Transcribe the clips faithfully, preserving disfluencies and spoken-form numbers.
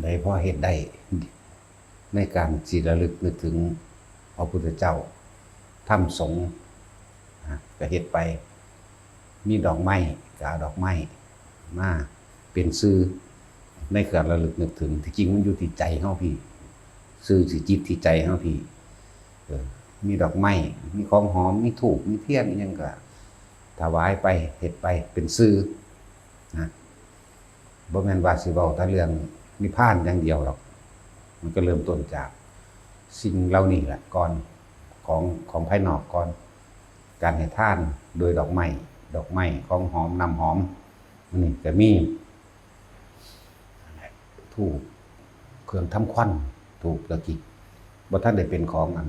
ใดพอเฮ็ดได้ ในการสิระลึกนึกถึงพระพุทธเจ้า ธรรมสงฆ์ นะ ก็เฮ็ดไป มีดอกไม้ ก็เอาดอกไม้มาเป็นสื่อในการระลึกนึกถึง ที่จริงมันอยู่ที่ใจเฮาพี้ สื่อสิจิตที่ใจเฮาพี้ เออ มีดอกไม้ มีของหอม มีธูป มีเทียน อิหยังก็ถวายไป เฮ็ดไป เป็นสื่อ นะ บ่แม่นว่าสิเว้าแต่เรื่องนิพพานอย่างเดียวหรอก มันก็เริ่มต้นจากสิ่งเหล่านี้แหละก่อน ของ ของภายนอกก่อน การให้ทานโดยดอกไม้ ดอกไม้ ของหอม น้ำหอม อันนี้ก็มี ธูป เครื่องทำควัน ธูปตะกี้ บ่ทันได้เป็นของอัน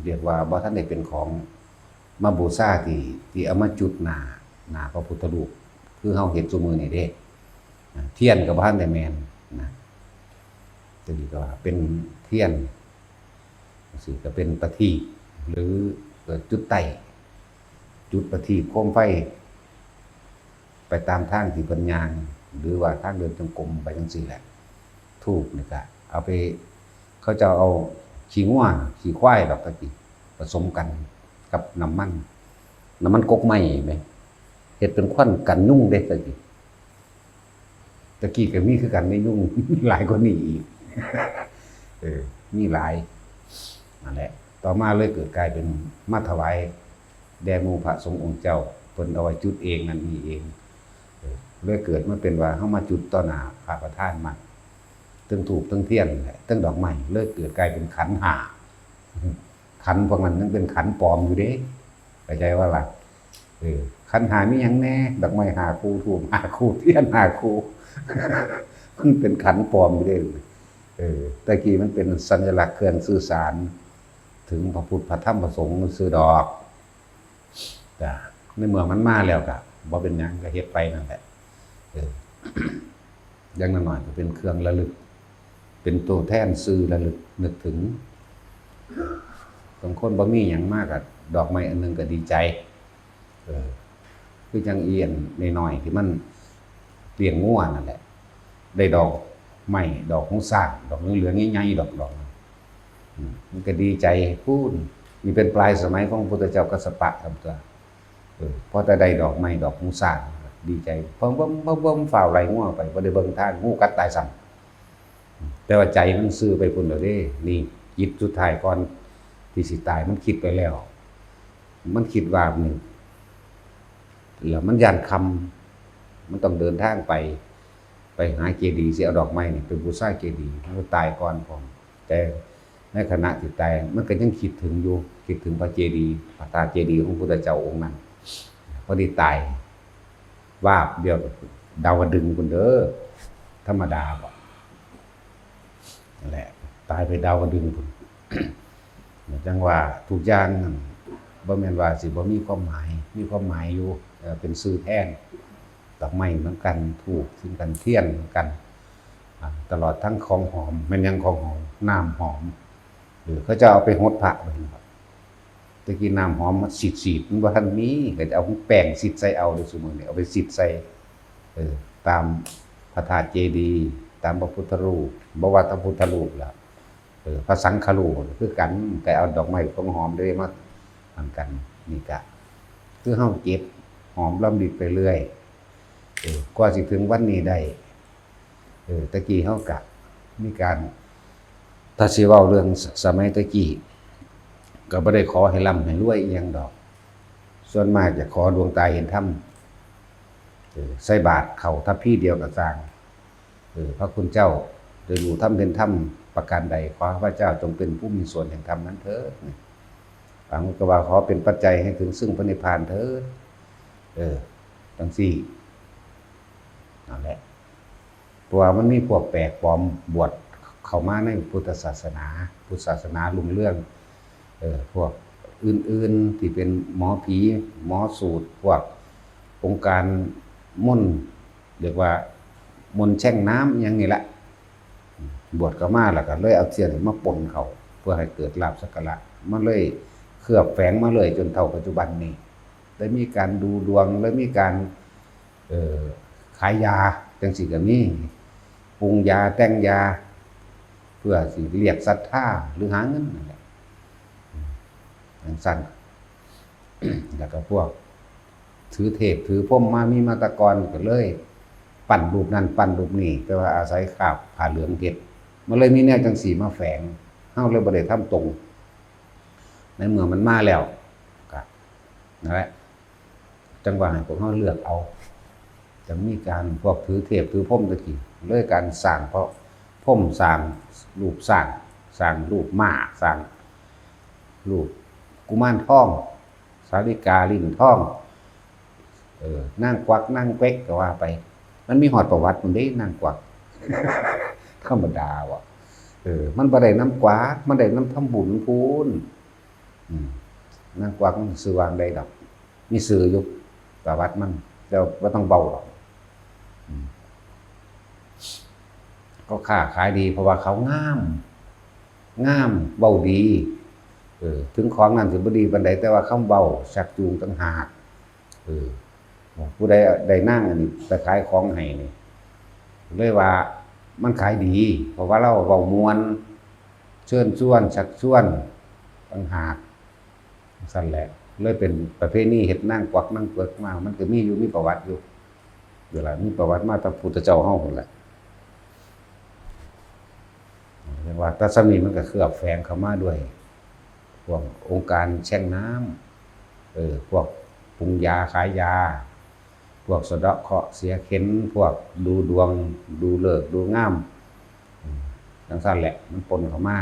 เรียกว่าบ่ทันได้เป็นของมาบูชาที่ ที่เอามาจุดหน้า หน้าพระพุทธรูป คือเฮาเฮ็ดซุมื้อนี้เด้ เทียนก็บ่ทันได้แม่นนะ ตะกี้ก็ว่าเป็นเทียน จั่งซี้ก็เป็นประทีป หรือ เอ่อ จุดไต้ จุดประทีปโคมไฟ ไปตามทางที่เพิ่นย่าง หรือว่าทางเดินจงกรมไปจั่งซี้แหละ ธูปนี่ก็เอาไป เขาเจ้าเอาขี้งัว ขี้ควายดอกตะกี้ ผสมกันกับน้ำมัน น้ำมันกกไม้แหม เฮ็ดเป็นควันกันยุงเด้ตะกี้ ตะกี้ก็มีคือกันในยุง มีหลายกว่านี้อีก เออ มีหลาย นั่นแหละ ต่อมาเลยเกิดกลายเป็นมาถวายแด่หมู่พระสงฆ์องค์เจ้า เพิ่นเอาไว้จุดเองนั่นนี่เอง เออ เลยเกิดมาเป็นว่าเฮามาจุดต่อหน้าพระประธานมัน เทิงธูปเทิงเทียนแหละ เทิงดอกไม้ เลยเกิดกลายเป็นขันห้า ขันพวกนั้นยังเป็นขันปลอมอยู่เด้ เข้าใจว่าล่ะ เออ ขันห้ามีหยังแน่ ดอกไม้ห้าคู่ ธูปห้าคู่ เทียนห้าคู่ มันเป็นขันปลอมอยู่เด้ เออ แต่กี้มันเป็นสัญลักษณ์เครื่องสื่อสาร ถึงพระพุทธพระธรรมพระสงฆ์ซื่อดอก จ้ะ ในเมื่อมันมาแล้วก็บ่เป็นหยัง ก็เฮ็ดไปนั่นแหละ เออ อย่างน้อยๆก็เป็นเครื่องระลึก เป็นตัวแทนสื่อระลึกนึกถึง บางคนบ่มีหยังมากก็ดอกไม้อันหนึ่งก็ดีใจ เออ คือจั่งอีอันน้อยๆที่มันเลี้ยงงัวนั่นแหละ ได้ดอกไม้ ดอกหงสร้าง ดอกเหลืองๆใหญ่ๆดอก ดอก อืม มันก็ดีใจพู้น นี่เป็นปลายสมัยของพระพุทธเจ้ากัสสปะครับตัว เออ พอแต่ได้ดอกไม้ ดอกหงสร้าง ดีใจ เบิ่มๆๆๆ ฟ้าวไล่งัวไป บ่ได้เบิ่งทาง งูกัดตายซ้ำ แต่ว่าใจมันซื่อไปพุ้นแล้วเด้ นี่ จิตสุดท้ายก่อนที่สิตาย มันคิดไปแล้ว มันคิดว่านี่ แล้วมันย้านค่ำ มันต้องเดินทางไป ไปหาเจดีย์ สิเอาดอกไม้นี่ไปบูชาเจดีย์ มันก็ตายก่อนพร้อม แต่ในขณะที่ตาย มันก็ยังคิดถึงอยู่ คิดถึงพระเจดีย์ พระธาตุเจดีย์ของพุทธเจ้าองค์นั้น พอดีตาย วาบเดียว ดาวดึงส์พุ้นเด้อ ธรรมดาบ่ นั่นแหละ ตายไปดาวดึงส์พุ้น จั่งว่าทุกอย่างนั่น บ่แม่นว่าสิบ่มีความหมาย มีความหมายอยู่ เอ่อ เป็นสื่อแทน ดอกไม้เหมือนกัน ธูปเหมือนกัน เทียนเหมือนกัน อ่า ตลอดทั้งของหอม แม่นหยังของหอม น้ำหอม เออ เขาเจ้าเอาไปหดพระ ว่าซั่นเถาะ แต่กี้น้ำหอมมันสีดๆ มันบ่ทันมี ก็จะเอาแป้งสีดใส่เอา เดี๋ยวซุมื้อนี้เอาไปสีดใส่ เออ ตามพระธาตุเจดีย์ ตามพระพุทธรูป บ่ว่าแต่พุทธรูปล่ะ เออ พระสังฆรูปคือกัน ก็เอาดอกไม้ของหอมได้มาอันกัน นี่ก็คือเฮาเก็บหอมรำริดไปเรื่อย เออ กว่าสิถึงวันนี้ได้ เออ แต่กี้เฮากะมีการ ถ้าสิเว้าเรื่องส- สมัยแต่กี้ ก็บ่ได้ขอให้ร่ำให้รวยอิหยังดอก ส่วนมากจะขอดวงตาเห็นธรรม เออ ใส่บาตรเข้าทัพพีเดียวก็ซ่าง เออ พระคุณเจ้าได้รู้ธรรมเห็นธรรมประการใด ขอข้าพเจ้าจงเป็นผู้มีส่วนแห่งธรรมนั้นเถิด บางคนก็ว่าขอเป็นปัจจัยให้ถึงซึ่งพระนิพพานเถิด เออ จั่งซี้ นั่นแหละ เพราะว่ามันมีพวกแปลกปลอมบวชเข้ามาในพุทธศาสนา พุทธศาสนารุ่งเรือง เออ พวกอื่นๆที่เป็นหมอผี หมอสูตร พวกองค์การมนต์ เรียกว่ามนต์แช่งน้ำอิหยังนี่แหละ บวชเข้ามาแล้วก็เลยเอาเทียนมาปนเข้า เพื่อให้เกิดลาภสักการะ มันเลยเคลือบแฝงมาเลยจนเท่าปัจจุบันนี้ ได้มีการดูดวง ได้มีการ เอ่อ ขายยาจั่งซี้ก็มี ปรุงยาแต่งยา เพื่อสิเรียกศรัทธาหรือหาเงินนั่นแหละ จั่งซั้น แล้วก็พวกถือเทพถือพรหมมามีมาแต่ก่อน ก็เลยปั้นรูปนั่นปั้นรูปนี้ แต่ว่าอาศัยคราบผ้าเหลืองเฮ็ด มันเลยมีแนวจั่งซี้มาแฝง เฮาเลยบ่ได้ทำตรง ในเมื่อมันมาแล้ว ก็นั่นแหละ จั่งว่าให้พวกเฮาเลือกเอา จั่งมีการพวกถือเทพถือพรหมตะกี้ เลยการสร้างพระพรหม สร้างรูปช้าง สร้างรูปม้า สร้างรูปกุมารทอง สาลิกาลิ้นทอง เออ นางกวักนางเก๊กก็ว่าไป มันมีฮอดประวัติพุ้นเด้ นางกวัก ธรรมดาว่ะ เออ มันบ่ได้นำกวัก มันได้นำทำบุญพุ้น อืม นางกวักมันชื่อว่าจั่งใดดอก มีชื่ออยู่ ประวัติมัน แต่บ่ต้องเว้าดอก อืม เขาค้าขายดี เพราะว่าเขางาม งาม เว้าดี เออ ถึงของนั้นสิบ่ดีปานใด แต่ว่าคำเว้าชักจูงต่างหาก เออ ผู้ใดได้นางอันนี้ไปขายของให้นี่ เลยว่ามันขายดี เพราะว่าลาวเว้าม่วน เชิญชวน ชักชวนต่างหาก จั่งซั้นแหละ เลยเป็นประเพณีเฮ็ดนางกวักนางเก๊กมา มันก็มีอยู่ มีประวัติอยู่ เวลามีประวัติมาแต่พุทธเจ้าเฮาพุ้นแหละ เรียกว่า แต่ส่ำนี้มันก็เคลือบแฝงเข้ามาด้วย พวกองค์การแช่งน้ำ เออ พวกปรุงยาขายยา พวกสะเดาะเคราะห์เสียเข็ญ พวกดูดวง ดูฤกษ์ดูยาม อืม จั่งซั้นแหละ มันปนเข้ามา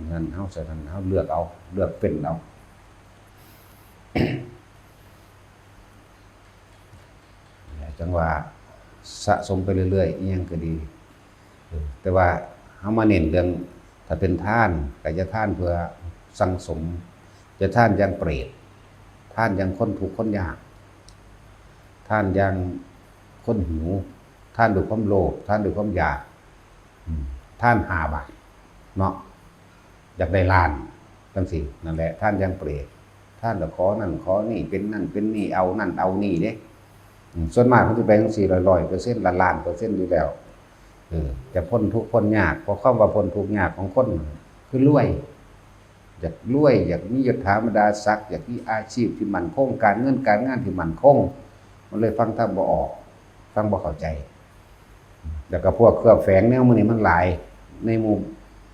เงินเฮาใส่นั้น เฮาเลือกเอา เลือกเป็นเอา จั่งว่าสะสมไปเรื่อยๆ อิหยังก็ดี เออ แต่ว่าเฮามาเน้นเรื่อง ถ้าเป็นทาน ก็อย่าทานเพื่อสั่งสม อย่าทานอย่างเปรต ทานอย่างคนทุกข์คนยาก ทานอย่างคนหิว ทานด้วยความโลภ ทานด้วยความอยาก อืม ทานห้าบาท เนาะ อยากได้ล้าน จั่งซี้ นั่นแหละ ทานอย่างเปรต ทานแล้วขอนั่นขอนี่ เป็นนั่นเป็นนี่ เอานั่นเอานี่เด้ อืม ส่วนมากมันสิไปจั่งซี้ ร้อยเปอร์เซ็นต์ ล้านๆ เปอร์เซ็นต์อยู่แล้ว เออ จะพ้นทุกข์พ้นยาก เพราะคำว่าพ้นทุกข์ยากของคน คือรวย อยากรวย อยากมียศถาบรรดาศักดิ์ อยากมีอาชีพที่มั่นคง การเงินการงานที่มั่นคง มันเลยฟังธรรมบ่ออก ฟังบ่เข้าใจ แล้วก็พวกเคลือบแฝงแนวมื้อนี้มันหลาย ในหมู่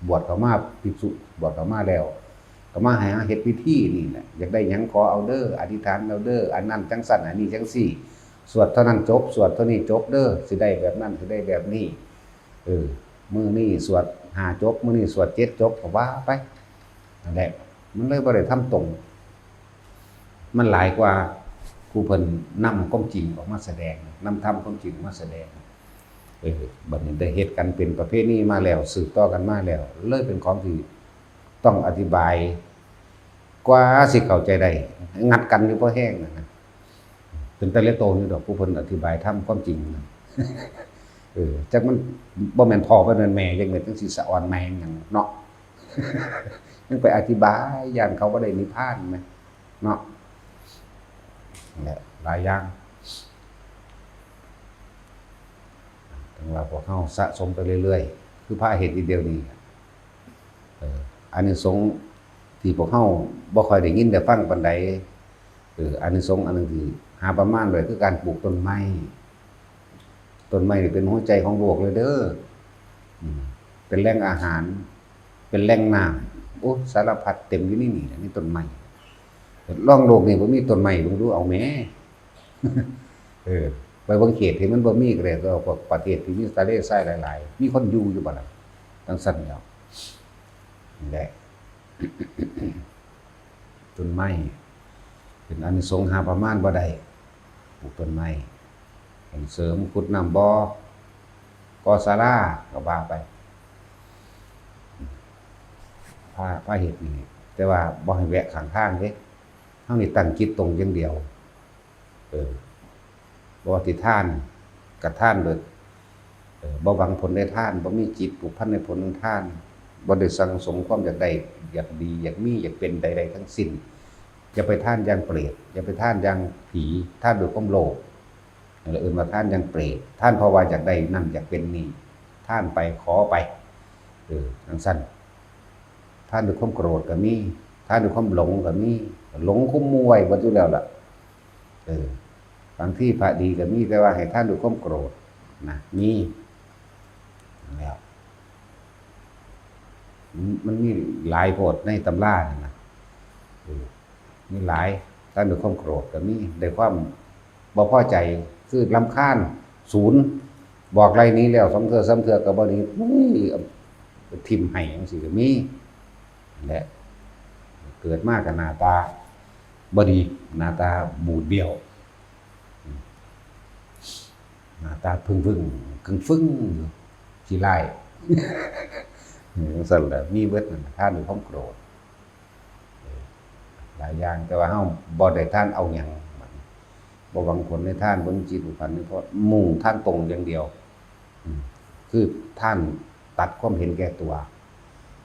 บวชเข้ามา ภิกษุบวชเข้ามาแล้ว ก็มาให้เฮ็ดพิธีนี่แหละ อยากได้หยังขอเอาเด้อ อธิษฐานเอาเด้อ อันนั้นจั่งซั้น อันนี้จั่งซี้ สวดเท่านั้นจบ สวดเท่านี้จบเด้อ สิได้แบบนั้น สิได้แบบนี้ เออ มื้อนี้สวดห้าจบ มื้อนี้สวดเจ็ดจบ ก็ว่าไป นั่นแหละ มันเลยบ่ได้ทำตรง มันหลายกว่าผู้เพิ่นนำความจริงออกมาแสดง นำธรรมความจริงออกมาแสดง เออ บัดนี้ได้เฮ็ดกันเป็นประเพณีมาแล้ว สืบต่อกันมาแล้ว เลยเป็นของที่ต้องอธิบาย กว่าสิเข้าใจได้ งัดกันอยู่พอแฮงนั่นนะ เป็นตาเหลือโตอยู่ดอก ผู้เพิ่นอธิบายธรรมความจริงนะ เออ จักมันบ่แม่นพ่อบ่แม่นแม่จั่งใด๋ จั่งสิสะออนแม่งหยังเนาะ ยังไปอธิบาย ย่านเขาบ่ได้นิพพานแหมเนาะ นั่นแหละ หลายอย่าง จั่งว่าพวกเฮาสะสมไปเรื่อยๆ คือพาเฮ็ดอยู่เดี๋ยวนี้ เออ อานิสงส์ที่พวกเฮาบ่ค่อยได้ยินได้ฟังปานใด เออ อานิสงส์อันหนึ่งที่หาประมาณไว้คือการปลูกต้นไม้ ต้นไม้นี่เป็นหัวใจของโลกเลยเด้อ อืม เป็นแหล่งอาหาร เป็นแหล่งน้ำ โอ้ สารพัดเต็มอยู่ในนี่แหละ ในต้นไม้ ลองโลกนี่บ่มีต้นไม้ เบิ่งดู เอาแหม เออ ไปเบิ่งเขตที่มันบ่มีก็ได้ ก็พวกประเทศที่มีทะเลทรายหลายๆ มีคนอยู่อยู่บ่ล่ะ จั่งซั้นแล้ว นี่แหละ ต้นไม้ เป็นอานิสงส์หาประมาณบ่ได้ ปลูกต้นไม้ เป็นเสริมขุดน้ำบ่อ ก่อศาลา ก็ว่าไป พา พาเฮ็ดนี่ แต่ว่าบ่ให้แวะข้างทางเด้ เฮานี่ตั้งจิตตรงอย่างเดียว เออ บ่ว่าสิทาน ก็ทานโดย เออ บ่หวังผลในทาน บ่มีจิตผูกพันในผลของทาน บ่ได้สั่งสมความอยากได้ อยากดี อยากมี อยากเป็นใดๆ ทั้งสิ้น อย่าไปทานอย่างเปรต อย่าไปทานอย่างผี ทานด้วยความโลภ นั่นแหละเอิ้นว่าทานอย่างเปรต ทานเพราะว่าอยากได้นั่น อยากเป็นนี่ ทานไป ขอไป เออ จั่งซั้น ทานด้วยความโกรธก็มี ทานด้วยความหลงก็มี หลงคุมหมู่ไว้เบิดอยู่แล้วล่ะ เออ บางทีพระดีก็มี แต่ว่าให้ทานด้วยความโกรธนะ มี นั่นแหล้ว มัน มันมีหลายโพดในตำรานั่นนะ เออ มีหลาย ทานด้วยความโกรธก็มี ด้วยความบ่พอใจ คือรำคาญ ศูนย์ บอกไล่หนีแล้ว สองเทื่อสามเทื่อก็บ่หนี อุ้ย เอาไปถิ่มให้จั่งซี้ก็มี และ เกิดมาก็หน้าตาบ่ดี หน้าตาบูดเบี้ยว หน้าตาฟึ่งๆ กึ่งฟึ่งอยู่ ขี้ร้าย จั่งซั้นแหละ มีเบิดนั่นน่ะ ทานด้วยความโกรธ เออ หลายอย่าง แต่ว่าเฮาบ่ได้ทานเอาหยัง บ่หวังผลในทาน บ่มีจิตผูกพัน เพราะมุ่งทางตรงอย่างเดียว อืม คือทานตัดความเห็นแก่ตัว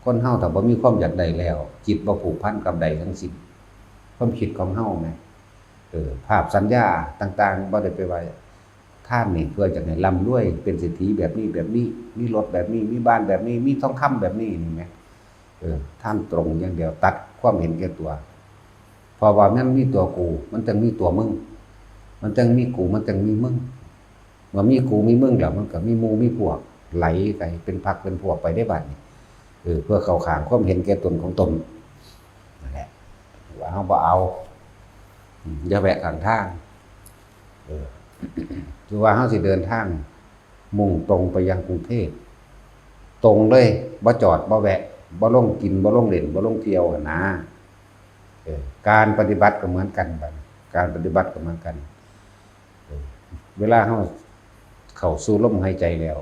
คนเฮาถ้าบ่มีความอยากได้แล้ว จิตบ่ผูกพันกับใดทั้งสิ้น ความคิดของเฮาแหม เออ ภาพสัญญาต่างๆ บ่ได้ไปว่า ทานนี่เพื่อจะให้ร่ำรวย เป็นเศรษฐีแบบนี้แบบนี้ มีรถแบบนี้ มีบ้านแบบนี้ มีทองคำแบบนี้ นี่แหม เออ ทานตรงอย่างเดียว ตัดความเห็นแก่ตัว เพราะว่ามันมีตัวกู มันจั่งมีตัวมึง มันจั่งมีกู มันจั่งมีมึง เมื่อมีกูมีมึงแล้ว มันก็มีหมู่มีพวก ไหลไปเป็นพรรคเป็นพวกไปได้บัดนี้ เออ เพื่อเข้าข้างความเห็นแก่ตนของตน นั่นแหละ ว่าเฮาบ่เอา อืม อย่าแวะข้างทาง เออ คือว่าเฮาสิเดินทาง มุ่งตรงไปยังกรุงเทพ ตรงเลย บ่จอด บ่แวะ บ่ลงกิน บ่ลงเล่น บ่ลงเที่ยวหั้นนะ เออ การปฏิบัติก็เหมือนกันบัดนี้ การปฏิบัติก็เหมือนกัน เออ เวลาเฮาเข้าสู่ลมหายใจแล้ว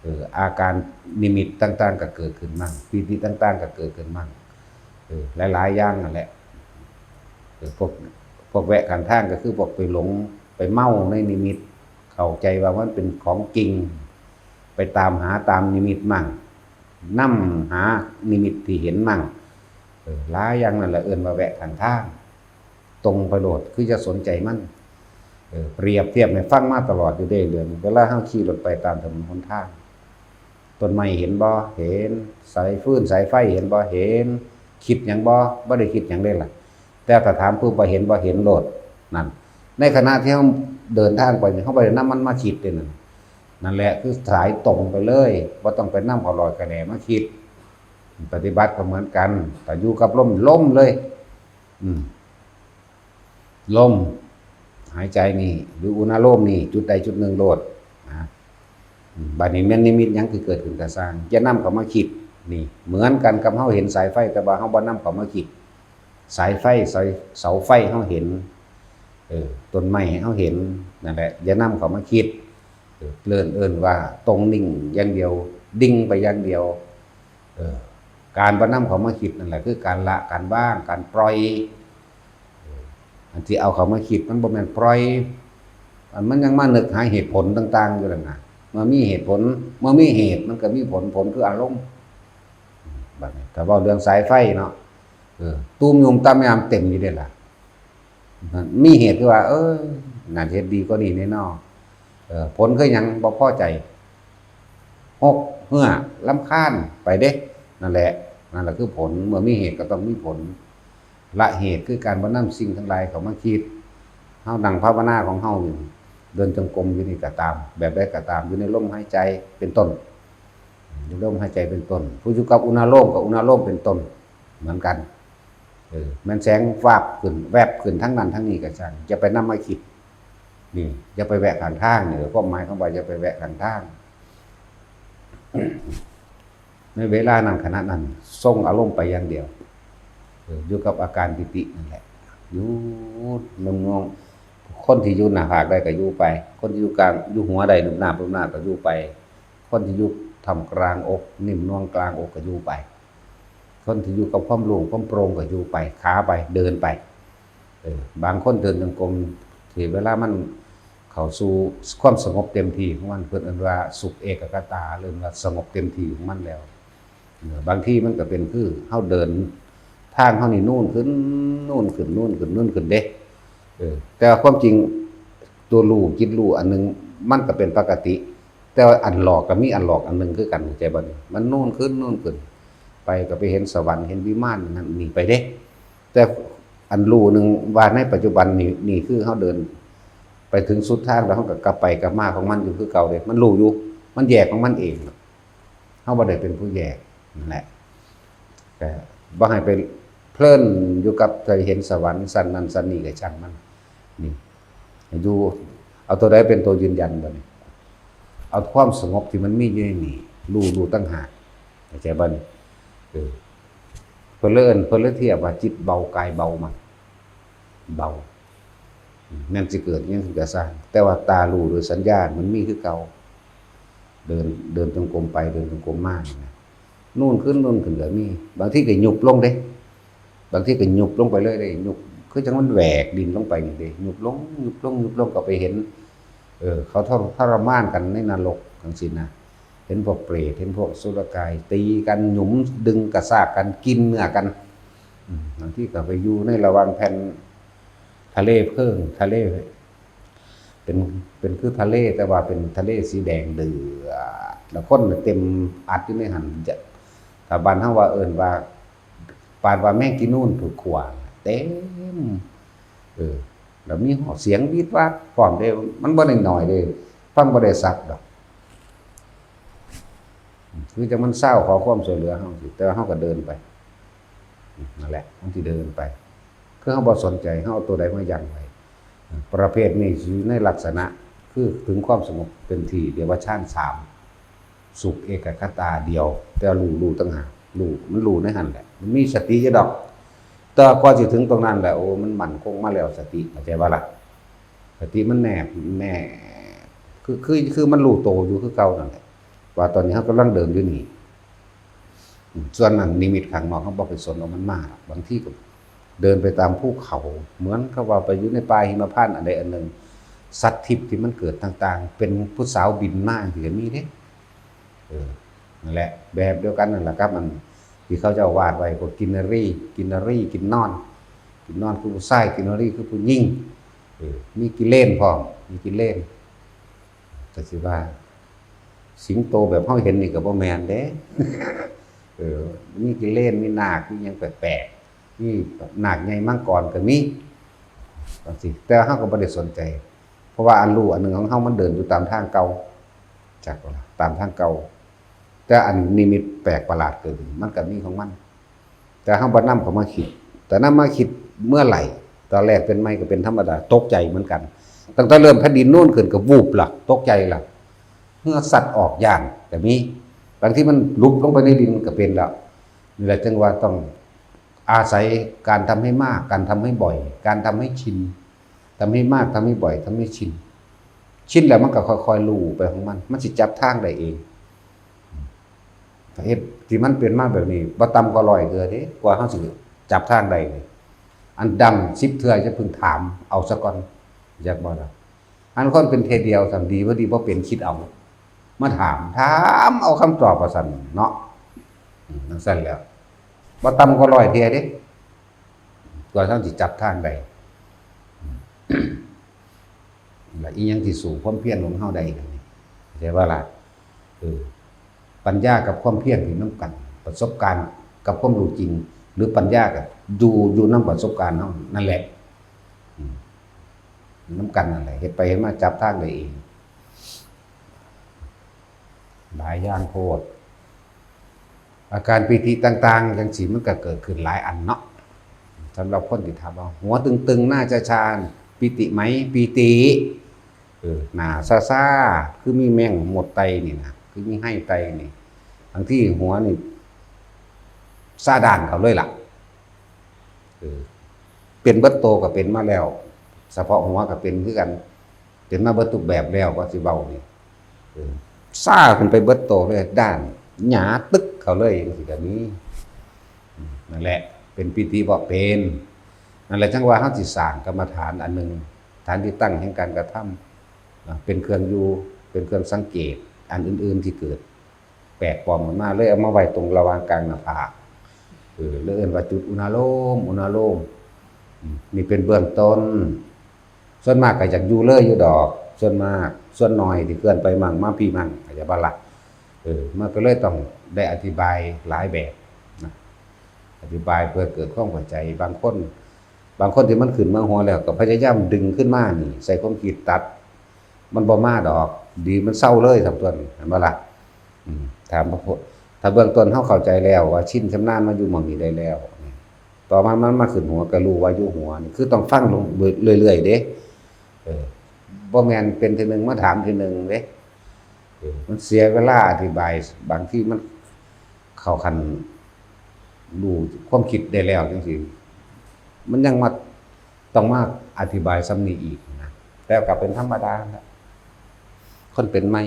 เออ อาการนิมิตต่างๆ ก็เกิดขึ้นมั่ง ปีติต่างๆ ก็เกิดขึ้นมั่ง เออ หลายๆ อย่างนั่นแหละ เออ พวก พวกแวะข้างทางก็คือพวกไปหลง ไปเมาในนิมิต เข้าใจว่ามันเป็นของจริง ไปตามหาตามนิมิตมั่ง นำหานิมิตที่เห็นมั่ง เออ หลายอย่างนั่นแหละ เอิ้นว่าแวะข้างทาง ตรงไปโลด คืออย่าสนใจมัน เออ เปรียบเทียบให้ฟังมาตลอดอยู่เด้ เรื่อง เวลาเฮาขี่รถไปตามถนนหนทาง ต้นไม้เห็นบ่ เห็น สายฟืนสายไฟเห็นบ่ เห็น คิดหยังบ่ บ่ได้คิดหยังเด้ล่ะ แต่ถ้าถามปุ๊บว่าเห็นบ่ เห็นโลด นั่น ในขณะที่เฮาเดินทางไปนี่ เฮาบ่ได้นำมันมาคิดเด้นั่น นั่นแหละคือสายตรงไปเลย บ่ต้องไปนำเขาลอยกะแหน่มาคิด ปฏิบัติก็เหมือนกัน ถ้าอยู่กับลม ลมเลย อืม ลมหายใจนี่ หรืออุณาโลมนี่ จุดใดจุดหนึ่งโลดนะ อืม บัดนี้แม่นนิมิตหยังที่เกิดขึ้นก็ซ่าง อย่านำเข้ามาคิด นี่ เหมือนกันกับเฮาเห็นสายไฟ แต่ว่าเฮาบ่นำเข้ามาคิด สายไฟ สาย เสาไฟเฮาเห็น เออ ต้นไม้เฮาเห็น นั่นแหละ อย่านำเข้ามาคิด เออ เอิ้น เอิ้นว่าตรงนิ่งอย่างเดียว ดิ่งไปอย่างเดียว เออ การบ่นำเข้ามาคิดนั่นแหละ คือการละ การวาง การปล่อย เออ อันที่เอาเข้ามาคิดมันบ่แม่นปล่อย อันมันยังมานึกหาเหตุผลต่างๆ อยู่นั่นน่ะ เมื่อมีเหตุผล เมื่อมีเหตุมันก็มีผล ผลคืออารมณ์ บัดนี้ถ้าเว้าเรื่องสายไฟเนาะ เออ ตูมยุมตามยามเต็มอยู่เด้ล่ะ มีเหตุคือว่า เออ น่าจะเฮ็ดดีกว่านี้แน่นอน เออ ผลคือหยัง บ่พอใจ หก เหื่อ รำคาญ ไปเด้ นั่นแหละ นั่นแหละคือผล เมื่อมีเหตุก็ต้องมีผล ละเหตุคือการบ่นำสิ่งทั้งหลายเข้ามาคิด เฮานั่งภาวนาของเฮาอยู่ เดินจงกรมอยู่นี่ก็ตาม แบบใดก็ตาม อยู่ในลมหายใจเป็นต้น อยู่ลมหายใจเป็นต้น ผู้อยู่กับอุณาโลมกับอุณาโลมเป็นต้น เหมือนกัน เออ แม่นแสงวาบขึ้น แวบขึ้นทั้งนั้นทั้งนี้ก็ช่าง อย่าไปนำมาคิด นี่ อย่าไปแวะข้างทาง นี่ ความหมายของว่าอย่าไปแวะข้างทาง ในเวลานั้นขณะนั้น ทรงอารมณ์ไปอย่างเดียว เออ อยู่กับอาการปีตินั่นแหละ อยู่นงๆ คนที่อยู่หน้าผากได้ก็อยู่ไป คนที่อยู่กลาง อยู่หัวได้ รูปหน้า รูปหน้าก็อยู่ไป คนที่อยู่ท่ามกลางอก นิ่มนวลกลางอกก็อยู่ไป คนที่อยู่กับความโล่ง ความโปร่งก็อยู่ไป ขาไป เดินไป เออ บางคนเดินจงกรม ที่เวลามันเข้าสู่ความสงบเต็มที่ของมัน เพิ่นเอิ้นว่าสุขเอกคตา เอิ้นว่าสงบเต็มที่ของมันแล้ว เออ บางทีมันก็เป็นคือเฮาเดิน ทางเฮานี่นูนขึ้น นูนขึ้น นูนขึ้น นูนขึ้นเด้ เออ แต่ว่าความจริงตัวรู้ จิตรู้อันหนึ่ง มันก็เป็นปกติ แต่ว่าอันหลอกก็มีอันหลอกอันหนึ่งคือกัน เข้าใจบ่นี่? มันนูนขึ้น นูนขึ้น ไปก็ไปเห็นสวรรค์ เห็นวิมานนั่นนี่ไปเด้ แต่อันรู้หนึ่งว่าในปัจจุบันนี่ นี่คือเฮาเดิน ไปถึงสุดทางแล้วเฮาก็กลับไปกลับมาของมันอยู่คือเก่าเด้ มันรู้อยู่ มันแยกของมันเอง เฮาบ่ได้เป็นผู้แยก นั่นแหละ ก็บ่ให้ไปเพลินอยู่กับใจเห็นสวรรค์ชั้นนั้นชั้นนี้ ก็ช่างมัน นี่ อยู่ เอาตัวใดเป็นตัวยืนยันบ่นี่? เอาความสงบที่มันมีอยู่ในนี่ รู้ รู้ต่างหาก เข้าใจบ่นี่? เออ เพิ่นเลยเอิ้น เพิ่นเลยเทียบว่าจิตเบากายเบามัน เบา แม่นสิเกิดอิหยังขึ้นก็ซ่าง แต่ว่าตารู้โดยสัญญามันมีคือเก่า เดิน เดินจงกรมไป เดินจงกรมมานี่นะ นูนขึ้น นูนขึ้นก็มี บางทีก็ยุบลงเด้ บางทีก็ยุบลงไปเลยเด้ ยุบ คือจั่งมันแหวกดินลงไปนี่เด้ ยุบลง ยุบลง ยุบลง ก็ไปเห็น เออ เขาทร- ทรมานกันในนรกจั่งซี้นะ เห็นพวกเปรต เห็นพวกอสุรกาย ตีกัน หยุมดึงกระชากกัน กินเนื้อกัน อืม บางทีก็ไปอยู่ในระหว่างแผ่นทะเลเพลิง ทะเล เป็น เป็นคือทะเล แต่ว่าเป็นทะเลสีแดงเดือด แล้วคนน่ะเต็มอัดอยู่ในหั่น จะ ถ้าบ้านเฮาว่าเอิ้นว่า ปานว่าแมงกีนูนถูกขั่ว เต็ม เออ แล้วมีเสียงวีดวาดพร้อมเด้ มันบ่ได้น้อยเด้ ฟังบ่ได้สับดอก คือจั่งมันซาวขอความช่วยเหลือเฮาสิ แต่ว่าเฮาก็เดินไป นั่นแหละ มันสิเดินไป คือเฮาบ่สนใจ เฮาเอาตัวใดมายั้งไว้ ประเภทนี้อยู่ในลักษณะ คือถึงความสงบเต็มที่ เรียกว่าฌานสาม สุขเอกคตาเดียว แต่รู้ รู้ต่างหาก รู้ มันรู้ในหั่นแหละ มันมีสติอยู่ดอก แต่กว่าสิถึงตรงนั้นแหละ โอ้ มันมั่นคงมาแล้ว สติ เข้าใจบ่ล่ะ? สติมันแนบ แนบ คือ คือ คือมันรู้โตอยู่คือเก่านั่นแหละ ว่าตอนนี้เฮากำลังเดินอยู่นี่ อืม ส่วนนั้นนิมิตข้างนอกเฮาบ่ไปสนเอามันมา บางทีก็เดินไปตามภูเขา เหมือนกับว่าไปอยู่ในป่าหิมพานต์อันใดอันหนึ่ง สัตว์ทิพย์ที่มันเกิดต่างๆ เป็นผู้สาวบินมาจั่งซี้ก็มีเด้ เออ นั่นแหละ แบบเดียวกันนั่นแหละครับ อันที่เขาเจ้าวาดไว้ พวกกินนรี กินนรี กินนอน กินนอนคือผู้ชาย กินนรีคือผู้หญิง เออ มีกิเลนพร้อม มีกิเลน ก็สิว่า สิงโตแบบเฮาเห็นนี่ก็บ่แม่นเด้ เออ มีกิเลน มีนาค มีหยังแปลกๆ มีนาคใหญ่มังกรก็มี จั่งซี้ แต่เฮาก็บ่ได้สนใจ เพราะว่าอันรู้อันหนึ่งของเฮามันเดินอยู่ตามทางเก่า จักบ่ล่ะ ตามทางเก่า แต่อันนิมิตแปลกประหลาดเกิดขึ้น มันก็มีของมัน แต่เฮาบ่นำเข้ามาคิด แต่นำมาคิดเมื่อไหร่ ตอนแรกเป็นใหม่ก็เป็นธรรมดา ตกใจเหมือนกัน ตั้งแต่เริ่มแผ่นดินโน้นขึ้นก็วูบล่ะ ตกใจล่ะ เหงื่อสัตว์ออกย้านก็มี บางทีมันหลุบลงไปในดินก็เป็นแล้ว นี่แหละจึงว่าต้องอาศัยการทำให้มาก การทำให้บ่อย การทำให้ชิน ทำให้มาก ทำให้บ่อย ทำให้ชิน ชินแล้วมันก็ค่อยๆรู้ไปของมัน มันสิจับทางได้เอง ถ้าเฮ็ดที่มันเป็นมาแบบนี้ บ่ต่ำกว่าร้อยเทื่อเด้ กว่าเฮาสิจับทางได้นี่ อันดังสิบเทื่อจะเพิ่งถามเอาซะก่อน อยากบ่ล่ะ? อันคนเป็นเทื่อเดียว สำดีบ่ดีบ่เป็น คิดเอา มาถาม ถามเอาคำตอบว่าซั่นเนาะ อืม จั่งซั่นแหล้ว บ่ต่ำกว่าร้อยเทื่อเด้ กว่าเฮาสิจับทางได้ อืม และอีหยังที่สู้ความเพียรของเฮาได้กันนี่ เข้าใจบ่ล่ะ? เออ ปัญญากับความเพียรอยู่นำกัน ประสบการณ์กับความรู้จริง หรือปัญญากับอยู่ อยู่นำประสบการณ์เฮานั่นแหละ อืม นำกันนั่นแหละ เฮ็ดไปเฮ็ดมาจับทางได้เอง หลายอย่างโพด อาการปีติต่างๆ จั่งซี้มันก็เกิดขึ้นหลายอันเนาะ สำหรับคนที่ถามว่า หัวตึงๆ หน้าชาๆ ปีติไหม? ปีติ เออ หน้าซ่าๆ คือมีแมงมดไต่นี่นะ คือมีไฮ่ไต่นี่ บางทีหัวนี่ซ่าด้านเข้าเลยล่ะ เออ เป็นเบิดโตก็เป็นมาแล้ว เฉพาะหัวก็เป็นคือกัน เป็นมาเบิดทุกแบบแล้ว ว่าสิเว้านี่ เออ ซ่าขึ้นไปเบิดโตเลย ด้านหยาตึกเข้าเลยจั่งซี้ก็มี อืม นั่นแหละ เป็นปีติบ่เป็น นั่นแหละจั่งว่าเฮาสิสร้างกรรมฐานอันหนึ่ง ฐานที่ตั้งแห่งการกระทำ นะ เป็นเครื่องอยู่ เป็นเครื่องสังเกต อันอื่นๆที่เกิด แปลกปลอมขึ้นมา เลยเอามาไว้ตรงระหว่างกลางหน้าผาก เออ เลยเอิ้นว่าจุดอุณาโลม อุณาโลม อืม นี่เป็นเบื้องต้น ส่วนมากก็อยากอยู่เลยอยู่ดอก ส่วนมาก ส่วนน้อยที่เคลื่อนไปมั่งมาพี้มั่ง เข้าใจบ่ล่ะ? เออ มันก็เลยต้องได้อธิบายหลายแบบนะ อธิบายเพื่อเกิดความเข้าใจ บางคน บางคนที่มันขึ้นมาหัวแล้วก็พยายามดึงขึ้นมานี่ ใส่ความคิดตัด มันบ่มาดอก ดีมันเซาเลย ซั่นตั๊ว เห็นบ่ล่ะ? อืม ถามพระพุทธ ถ้าเบื้องต้นเฮาเข้าใจแล้วว่าชินชำนาญมาอยู่หม่องนี้ได้แล้ว ต่อมามันมาขึ้นหัวก็รู้ว่าอยู่หัวนี่ คือต้องฟังลงเรื่อยๆเด้ เออ บ่แม่นเป็นเทื่อหนึ่งมาถามเทื่อหนึ่งเด้ เออ มันเสียเวลาอธิบาย บางทีมันเข้าขั้นรู้ความคิดได้แล้วจังซี้ มันยังมา ต้องมาอธิบายส่ำนี้อีกนะ แต่ก็เป็นธรรมดานะ คนเป็นใหม่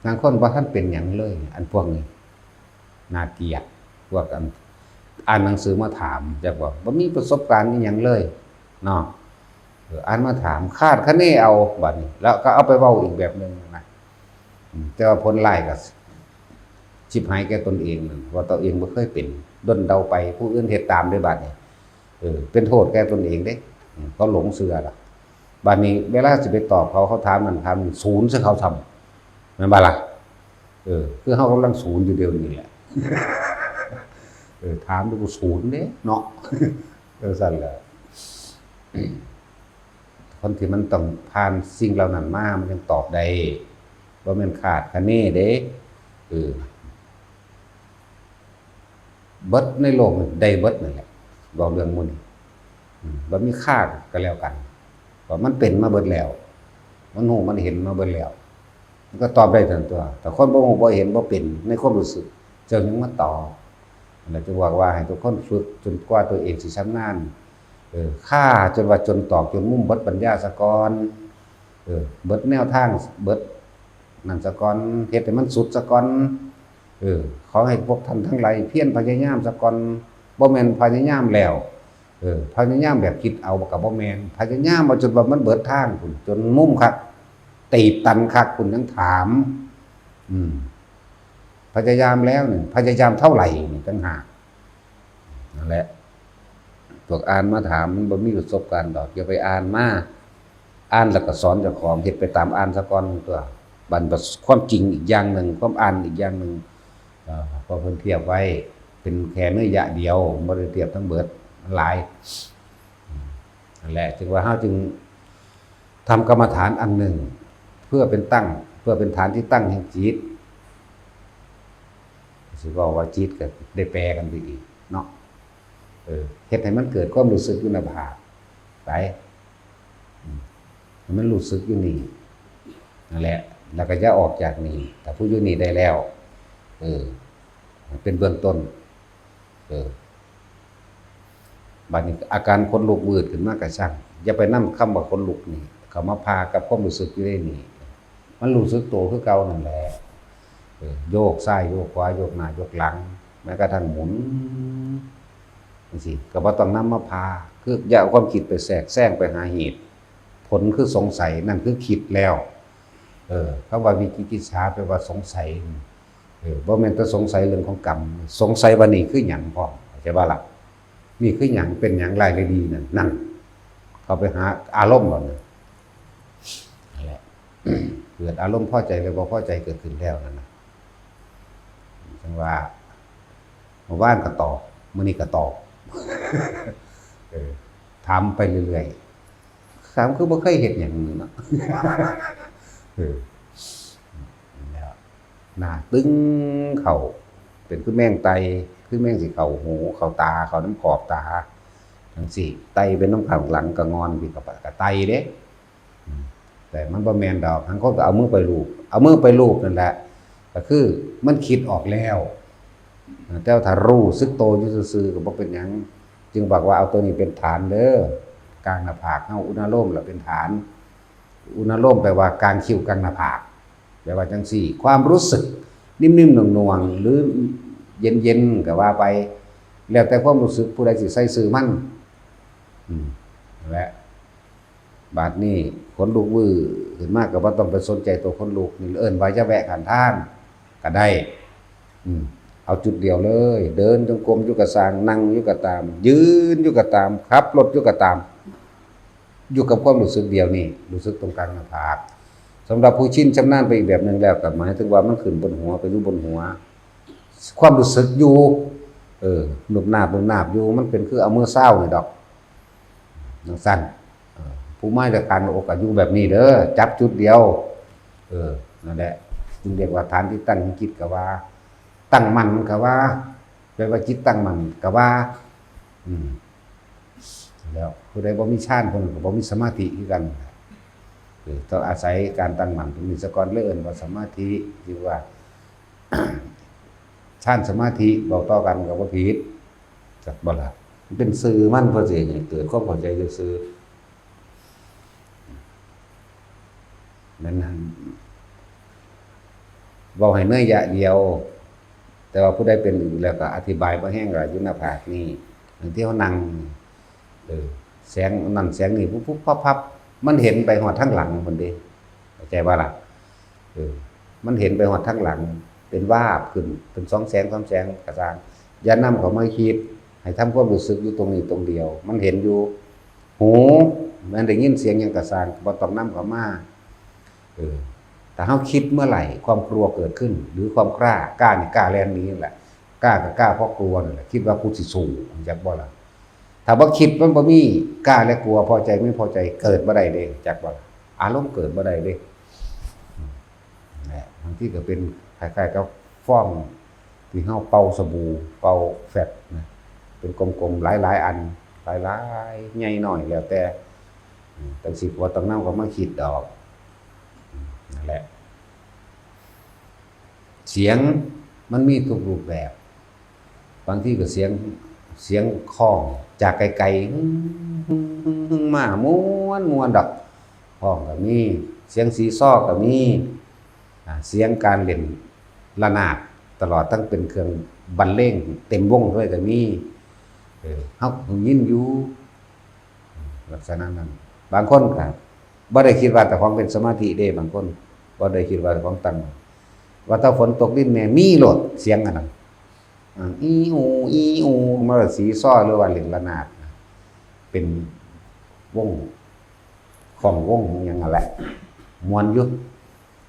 บางคนบ่ทันเป็นหยังเลย อันพวกนี้ น่าเกลียด พวกอัน อ่านหนังสือมาถาม จักว่าบ่มีประสบการณ์อิหยังเลยเนาะ เออ อ่านมาถาม คาดคะเนเอา บัดนี้ แล้วก็เอาไปเว้าอีกแบบหนึ่งนะ อืม แต่ว่าผลร้ายก็ ชิบหายแก่ตนเองนั่น ว่าตัวเองบ่เคยเป็น ด้นเดาไป ผู้อื่นเฮ็ดตามได้บัดนี้ เออ เป็นโทษแก่ตนเองเด้ อืม เขาหลงเชื่อล่ะ บัดนี้เวลาสิไปตอบเขา เขาถามนั่นถามนี่ ศูนย์ใส่เขาซ้ำ แม่นบ่ล่ะ? เออ คือเฮากำลังศูนย์อยู่เดี๋ยวนี้แหละ เออ ถามดูกูศูนย์เด้เนาะ เออ ซั่นแหละ คนที่มันต้องผ่านสิ่งเหล่านั้นมา มันยังตอบได้ บ่แม่นคาดคะเนเด้ เออ เบิดในโลกนี่ได้เบิดนั่นแหละ เว้าเรื่องหมู่นี้ อืม บ่มีคาดก็แล้วกัน เพราะมันเป็นมาเบิดแล้ว มันรู้มันเห็นมาเบิดแล้ว มันก็ตอบได้ทันตัว แต่คนบ่รู้บ่เห็นบ่เป็นในความรู้สึก เจ้ายังมาตอบ นั่นแหละจึงบอกว่าให้ทุกคนฝึกจนกว่าตัวเองสิชำนาญ เออ ฆ่าจนว่าจนตอกจนมุมเบิดปัญญาซะก่อน เออ เบิดแนวทาง เบิดนั่นซะก่อน เฮ็ดให้มันสุดซะก่อน เออ ขอให้พวกท่านทั้งหลายเพียรพยายามซะก่อน บ่แม่นพยายามแล้ว เออ พยายามแบบคิดเอาก็บ่แม่น พยายามเอาจนว่ามันเบิดทางพุ้น จนมุมคัก ตีบตันคักพุ้นยังถาม อืม พยายามแล้วนี่ พยายามเท่าไหร่นี่ต่างหาก นั่นแหละ พวกอ่านมาถามมันบ่มีประสบการณ์ดอก อย่าไปอ่านมา อ่านแล้วก็สอนเจ้าของ เฮ็ดไปตามอ่านซะก่อนตั๊ว บัดความจริงอีกอย่างหนึ่ง ความอ่านอีกอย่างหนึ่ง เอ่อ เพราะเพิ่นเทียบไว้ เป็นแค่นัยยะเดียว บ่ได้เทียบทั้งเบิด มันหลาย นั่นแหละ จึงว่าเฮาจึงทำกรรมฐานอันหนึ่ง เพื่อเป็นตั้ง เพื่อเป็นฐานที่ตั้งแห่งจิต สิบอกว่าจิตก็ได้แปลกันไปอีกเนาะ เออ เฮ็ดให้มันเกิดความรู้สึกอยู่ในภาคไป อืม ให้มันรู้สึกอยู่นี่ นั่นแหละ แล้วก็อย่าออกจากนี่ ถ้าผู้อยู่นี่ได้แล้ว เออ เป็นเบื้องต้น เออ บัดนี้อาการขนลุกวืดขึ้นมาก็ช่าง อย่าไปนำคำว่าขนลุกนี่ เข้ามาพากับความรู้สึกอยู่ในนี่ มันรู้สึกตัวคือเก่านั่นแหละ เออ โยกซ้ายโยกขวา โยกหน้าโยกหลัง แม้กระทั่งหมุน จังซี้ ก็บ่ต้องนำมาพา คืออย่าเอาความคิดไปแทรกแซงไปหาเหตุ ผลคือสงสัย นั่นคือคิดแล้ว เออ คำว่าวิจิกิจฉาแปลว่าสงสัย เออ บ่แม่นแต่สงสัยเรื่องของกรรม สงสัยว่านี่คือหยังพร้อม เข้าใจบ่ล่ะ? นี่คือหยัง เป็นหยัง ร้ายหรือดีนั่น นั่น เข้าไปหาอารมณ์แล้วนะ นั่นแหละ เกิดอารมณ์พอใจหรือบ่พอใจเกิดขึ้นแล้วนั่นน่ะ จั่งว่า เมื่อวานก็ตอบ มื้อนี้ก็ตอบ เออ ถามไปเรื่อยๆ ถามคือบ่เคยเฮ็ดหยังเนาะ เออ แล้ว หน้าตึงเข้า เป็นคือแมงไต่ คือแมงสิเข้าหู เข้าตา เข้านำขอบตา จั่งซี้ ไต่เป็นนำข้างหลังก็งอน พี่ก็ ก็ไต่เด้ อืม แต่มันบ่แม่นดอก บางคนก็เอามือไปลูบ เอามือไปลูบนั่นแหละ ก็คือมันคิดออกแล้ว แต่ว่าถ้ารู้สึกโตอยู่ซื่อๆ ก็บ่เป็นหยัง จึงบอกว่าเอาตัวนี้เป็นฐานเด้อ กลางหน้าผากเฮา อุณาโลมล่ะเป็นฐาน อุณาโลมแปลว่ากลางคิ้วกลางหน้าผาก แปลว่าจั่งซี้ ความรู้สึกนิ่มๆ หน่วงๆ หรือเย็นๆ ก็ว่าไป แล้วแต่ความรู้สึกผู้ใดสิใส่ชื่อมัน อืม นั่นแหละ บาดนี้ขนลุกวื้อขึ้นมาก็บ่ต้องไปสนใจตัวขนลุก นี่เอิ้นว่าอย่าแวะข้างทางก็ได้ อืม เอาจุดเดียวเลย เดินจงกรมอยู่ก็ซ่าง นั่งอยู่ก็ตาม ยืนอยู่ก็ตาม ขับรถอยู่ก็ตาม อยู่กับความรู้สึกเดียวนี่ รู้สึกตรงกลางหน้าผาก สำหรับผู้ชินชำนาญไปอีกแบบหนึ่งแล้ว ก็หมายถึงว่ามันขึ้นบนหัว ก็อยู่บนหัว ความรู้สึกอยู่ เออ นุบนาบนุบนาบอยู่ มันเป็นคือเอามือซาวนี่ดอก จั่งซั้น เออ ผู้มาจากการอกก็อยู่แบบนี้เด้อ จับจุดเดียว เออ นั่นแหละ จึงเรียกว่าฐานที่ตั้งของจิตก็ว่า ตั้งมั่นก็ว่า แปลว่าจิตตั้งมั่นก็ว่า อืม แล้วผู้ใดบ่มีฌาน ผู้นั้นก็บ่มีสมาธิคือกัน เออ ต้องอาศัยการตั้งมั่นตรงนี้ซะก่อน เลยเอิ้นว่าสมาธิ หรือว่า ฌานสมาธิ เว้าต่อกันก็บ่ผิด จักบ่ล่ะ มันเป็นชื่อมัน เพื่อสิให้เกิดความเข้าใจซื่อๆ นั้นหั่น เว้าให้นัยยะเดียว แต่ว่าผู้ใดเป็นอื่นแล้วก็อธิบายบ่แฮง ก็อยู่หน้าผากนี่ บางทีเฮานั่ง เออ แสงนั่นแสงนี่ ปุ๊บปุ๊บพับพับ มันเห็นไปฮอดทางหลังพุ้นเด้ เข้าใจบ่ล่ะ เออ มันเห็นไปฮอดทางหลัง เป็นวาบขึ้น เป็นสองแสงสามแสงก็ซ่าง อย่านำเข้ามาคิด ให้ทำความรู้สึกอยู่ตรงนี้ตรงเดียว มันเห็นอยู่ หู มันได้ยินเสียงหยังก็ซ่าง บ่ต้องนำเข้ามา เออ ถ้าเฮาคิดเมื่อไหร่ ความกลัวเกิดขึ้น หรือความกล้า กล้านี่กล้าแล่นหนีนั่นแหละ กล้าก็กล้าเพราะกลัวนั่นแหละ คิดว่ากูสิสู้ จักบ่ล่ะ ถ้าบ่คิดมันบ่มีกล้าและกลัว พอใจไม่พอใจเกิดบ่ได้เด้ จักบ่ล่ะ อารมณ์เกิดบ่ได้เด้ อืม นั่นแหละ บางทีก็เป็นคล้ายๆกับฟองที่เฮาเป่าสบู่ เป่าแฟบนะ เป็นกลมๆ หลายๆอัน หลายๆ ใหญ่น้อย แล้วแต่ อืม จั่งซี้ก็บ่ต้องนำเข้ามาคิดดอก อืม นั่นแหละ เสียงมันมีทุกรูปแบบ บางทีก็เสียง เสียงค้องจากไกลๆ หึ่งๆๆๆ มา ม่วนๆดอก ค้องก็มี เสียงซีซอก็มี อ่า เสียงการเล่นระนาด ตลอดทั้งเป็นเครื่องบรรเลงเต็มวงด้วยก็มี เออ เฮาก็ยินอยู่ ลักษณะนั้น บางคนก็บ่ได้คิดว่าเจ้าของเป็นสมาธิเด้ บางคนบ่ได้คิดว่าเจ้าของตั้ง ว่าถ้าฝนตกดินแม่มีโลด เสียงอันนั้น อ่า อีอู อีอู มาซีซอหรือว่าเล่นระนาดนะ เป็นวง ค้องวงหยังนั่นแหละ ม่วนอยู่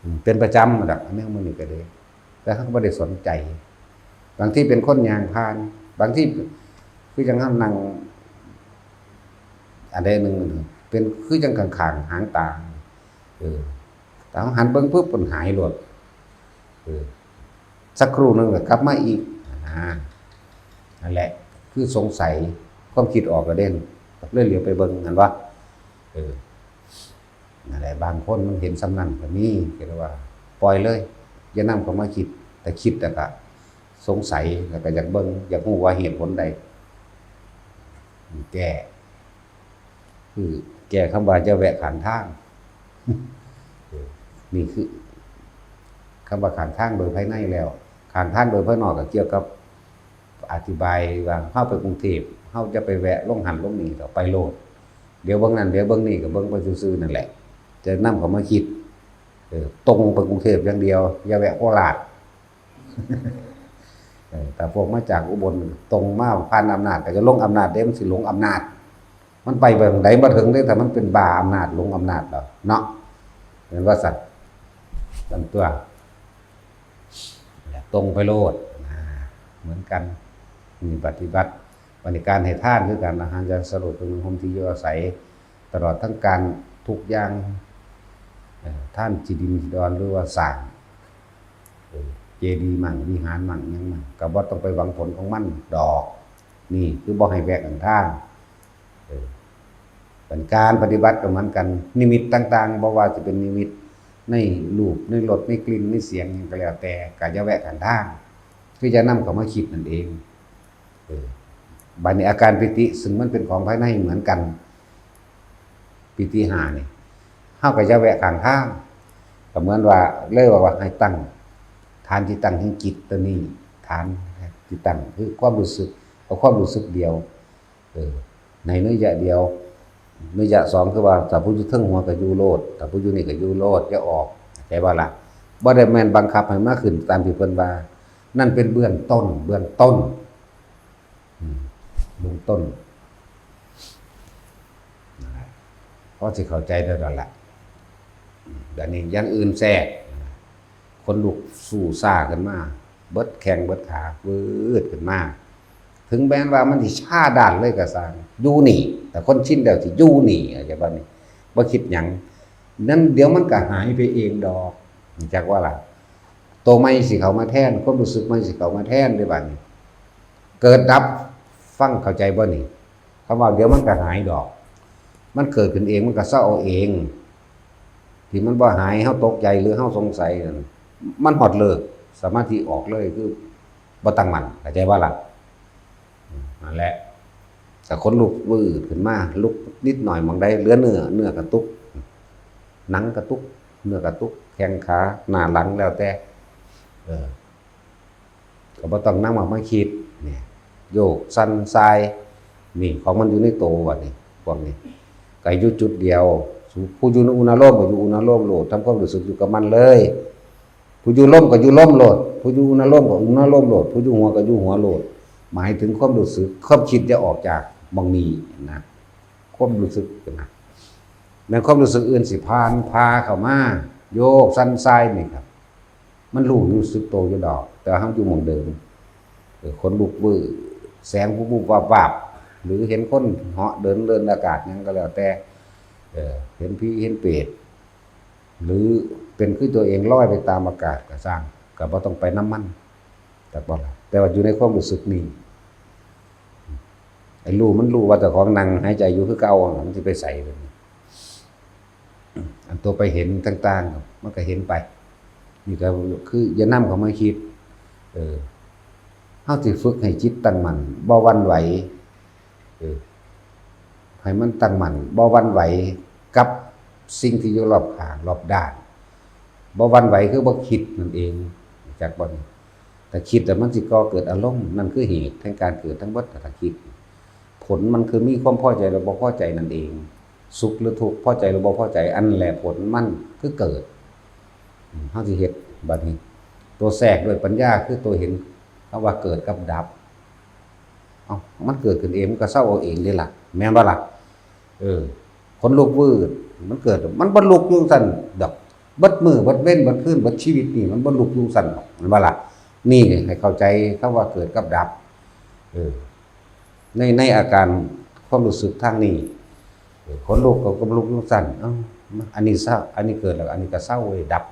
อืม เป็นประจำดอก อันนี้มื้อนี้ก็ดี แต่เฮาก็บ่ได้สนใจ บางทีเป็นคนย่างผ่าน บางทีคือจั่งเฮานั่ง อันใดหนึ่ง เป็นคือจั่งข้างๆ หางตา เออ แต่เฮาหันเบิ่งปุ๊บ มันหายโลด เออ สักครู่หนึ่งก็กลับมาอีก อ่า นั่นแหละ คือสงสัย ความคิดออกก็เด่น เลยเหลียวไปเบิ่ง หันบ่ เออ นั่นแหละ บางคนมันเห็นส่ำนั้นก็มี ก็เลยว่า ปล่อยเลย อย่านำเข้ามาคิด แต่คิดแล้วก็สงสัย แล้วก็อยากเบิ่ง อยากรู้ว่าเหตุผลใด แก้ คือแก้คำว่าอย่าแวะข้างทาง เออ นี่คือคำว่าข้างทางโดยภายในแล้ว ข้างทางโดยภายนอกก็เกี่ยวกับ อธิบายว่าเฮาไปกรุงเทพฯ เฮาจะไปแวะลงหั้นลงนี่ ก็ไปโลด เดี๋ยวเบิ่งนั่น เดี๋ยวเบิ่งนี่ ก็เบิ่งไปซื่อๆ นั่นแหละ จะนำเข้ามาคิด เออ ตรงไปกรุงเทพฯอย่างเดียว อย่าแวะโคราช เออ ถ้าพวกมาจากอุบล ตรงมาผ่านอำนาจ ก็จะลงอำนาจเด้ มันสิหลงอำนาจ มันไปเบิ่งใดบ่ถึงเด้ ถ้ามันเป็นบ้าอำนาจ หลงอำนาจแล้วเนาะ แม่นว่าซั่น ซั่นตั๊ว ตรงไปโลด อ่า เหมือนกัน นี่ปฏิบัติ บัดนี้การให้ทานคือกัน อาหาร ยาสลบ เครื่องนุ่งห่ม ที่อยู่อาศัย ตลอดทั้งการทุกอย่าง เอ่อ ทานที่ดินที่ดอน หรือว่าสร้าง เอ่อ เจดีย์มั่ง วิหารมั่ง หยังมั่ง ก็บ่ต้องไปหวังผลของมันดอก นี่คือบ่ให้แวะข้างทาง เออ เป็นการปฏิบัติก็เหมือนกัน นิมิตต่างๆ บ่ว่าจะเป็นนิมิตในรูป ในรส ในกลิ่น ในเสียง หยังก็แล้วแต่ ก็อย่าแวะข้างทาง คืออย่านำเข้ามาคิดนั่นเอง เออ บัดนี้อาการปีติ ซึ่งมันเป็นของภายในเหมือนกัน ปีติห้านี่ เฮาก็อย่าแวะข้างทาง ก็เหมือนว่า เลยว่า ว่าให้ตั้ง ฐานที่ตั้งแห่งจิตตัวนี้ ฐานที่ตั้งคือความรู้สึก เอาความรู้สึกเดียว เออ ในนัยยะเดียว นัยยะสองคือว่า ถ้าผู้อยู่เทิงหัวก็อยู่โลด ถ้าผู้อยู่นี่ก็อยู่โลด อย่าออก เข้าใจบ่ล่ะ บ่ได้แม่นบังคับให้มาขึ้นตามที่เพิ่นว่า นั่นเป็นเบื้องต้น เบื้องต้น อืม เบื้องต้น นั่นแหละ พ ก็สิเข้าใจแล้วนั่นแหละ อืม เดี๋ยวนี้อย่างอื่นแทรก ขนลุกสู้ซ่าขึ้นมา เบิดแข้งเบิดขาวืดขึ้นมา ถึงแม้ว่ามันสิชาด้านเลยก็ซ่าง อยู่นี่ แต่คนชินแล้วสิอยู่นี่ เข้าใจบ่นี่ บ่คิดหยัง นั้นเดี๋ยวมันก็หายไปเองดอก จักว่าล่ะ ตัวใหม่สิเข้ามาแทน ความรู้สึกใหม่สิเข้ามาแทนเด้บัดนี้ เกิดดับ ฟังเข้าใจบ่นี่ คำว่าเดี๋ยวมันก็หายดอก มันเกิดขึ้นเอง มันก็เซาเอาเอง ที่มันบ่หาย เฮาตกใจหรือเฮาสงสัยนั่น มันฮอดเลิก สมาธิออกเลย คือบ่ตั้งมั่น เข้าใจบ่ล่ะ อืม นั่นแหละ แต่ขนลุกวืดขึ้นมา ลุกนิดหน่อยหม่องใด เหลือเนื้อ เนื้อกระตุก หนังกระตุก เนื้อกระตุก แข้งขา หน้าหลังแล้วแต่ เออ ก็บ่ต้องนำออกมาคิด เนี่ย โยกสั่นส่าย นี่ของมันอยู่ในโตบัดนี้ พวกนี้ ก็อยู่จุดเดียว ผู้อยู่ในอุณาโลมก็อยู่อุณาโลมโลด ทำความรู้สึกอยู่กับมันเลย ผู้อยู่ลมก็อยู่ลมโลด ผู้อยู่อุณาโลมก็อุณาโลมโลด ผู้อยู่หัวก็อยู่หัวโลด หมายถึงความรู้สึก ความคิดอย่าออกจากหม่องนี้นะ ความรู้สึกนะ แม่นความรู้สึกอื่นสิผ่านพาเข้ามา โยกสั่นส่ายนี่ครับ มันรู้ รู้สึกโตอยู่ดอก แต่เฮาอยู่หม่องเดิม เออ ขนลุกวืด แสงวุบๆวับๆ หรือเห็นคนเหาะเดินเดินอากาศหยังก็แล้วแต่ เออ เห็นผีเห็นเปรต หรือเป็นคือตัวเองลอยไปตามอากาศก็ซ่าง ก็บ่ต้องไปนำมัน จักบ่ล่ะ แต่ว่าอยู่ในความรู้สึกนี้ ไอ้รู้มันรู้ว่าเจ้าของนั่งหายใจอยู่คือเก่า มันสิไปไสบัดนี้ อันตัวไปเห็นต่างๆ มันก็เห็นไป นี่ก็คืออย่านำเข้ามาคิด เออ เฮาสิฝึกให้จิตตั้งมั่น บ่หวั่นไหว เออ ให้มันตั้งมั่น บ่หวั่นไหวกับสิ่งที่อยู่รอบข้าง รอบด้าน บ่หวั่นไหวคือบ่คิดนั่นเอง จักบ่นี่ ถ้าคิดแล้วมันสิก่อเกิดอารมณ์ นั่นคือเหตุแห่งการเกิดทั้งหมด ถ้าคิด ผลมันคือมีความพอใจและบ่พอใจนั่นเอง สุขหรือทุกข์ พอใจหรือบ่พอใจ อันแหละผลมันคือเกิด อืม เฮาสิเฮ็ดบัดนี้ ตัวแทรกด้วยปัญญาคือตัวเห็นคำว่าเกิดกับดับ เอ้า มันเกิดขึ้นเอง มันก็เซาเอาเองเด้ล่ะ แม่นบ่ล่ะ เออ ขนลุกวืด มันเกิด มันบ่ลุกอยู่ซั่นดอก เบิดมื้อ เบิดเว็น เบิดคืน เบิดชีวิตนี่ มันบ่ลุกอยู่ซั่นดอก แม่นบ่ล่ะ นี่ให้เข้าใจคำว่าเกิดกับดับ เออ ใน ในอาการความรู้สึกทางนี้ เออ ขนลุกก็ ก็ลุกอยู่ซั่น เอ้า อันนี้เซา อันนี้เกิดแล้ว อันนี้ก็เซาเว้ย ดับ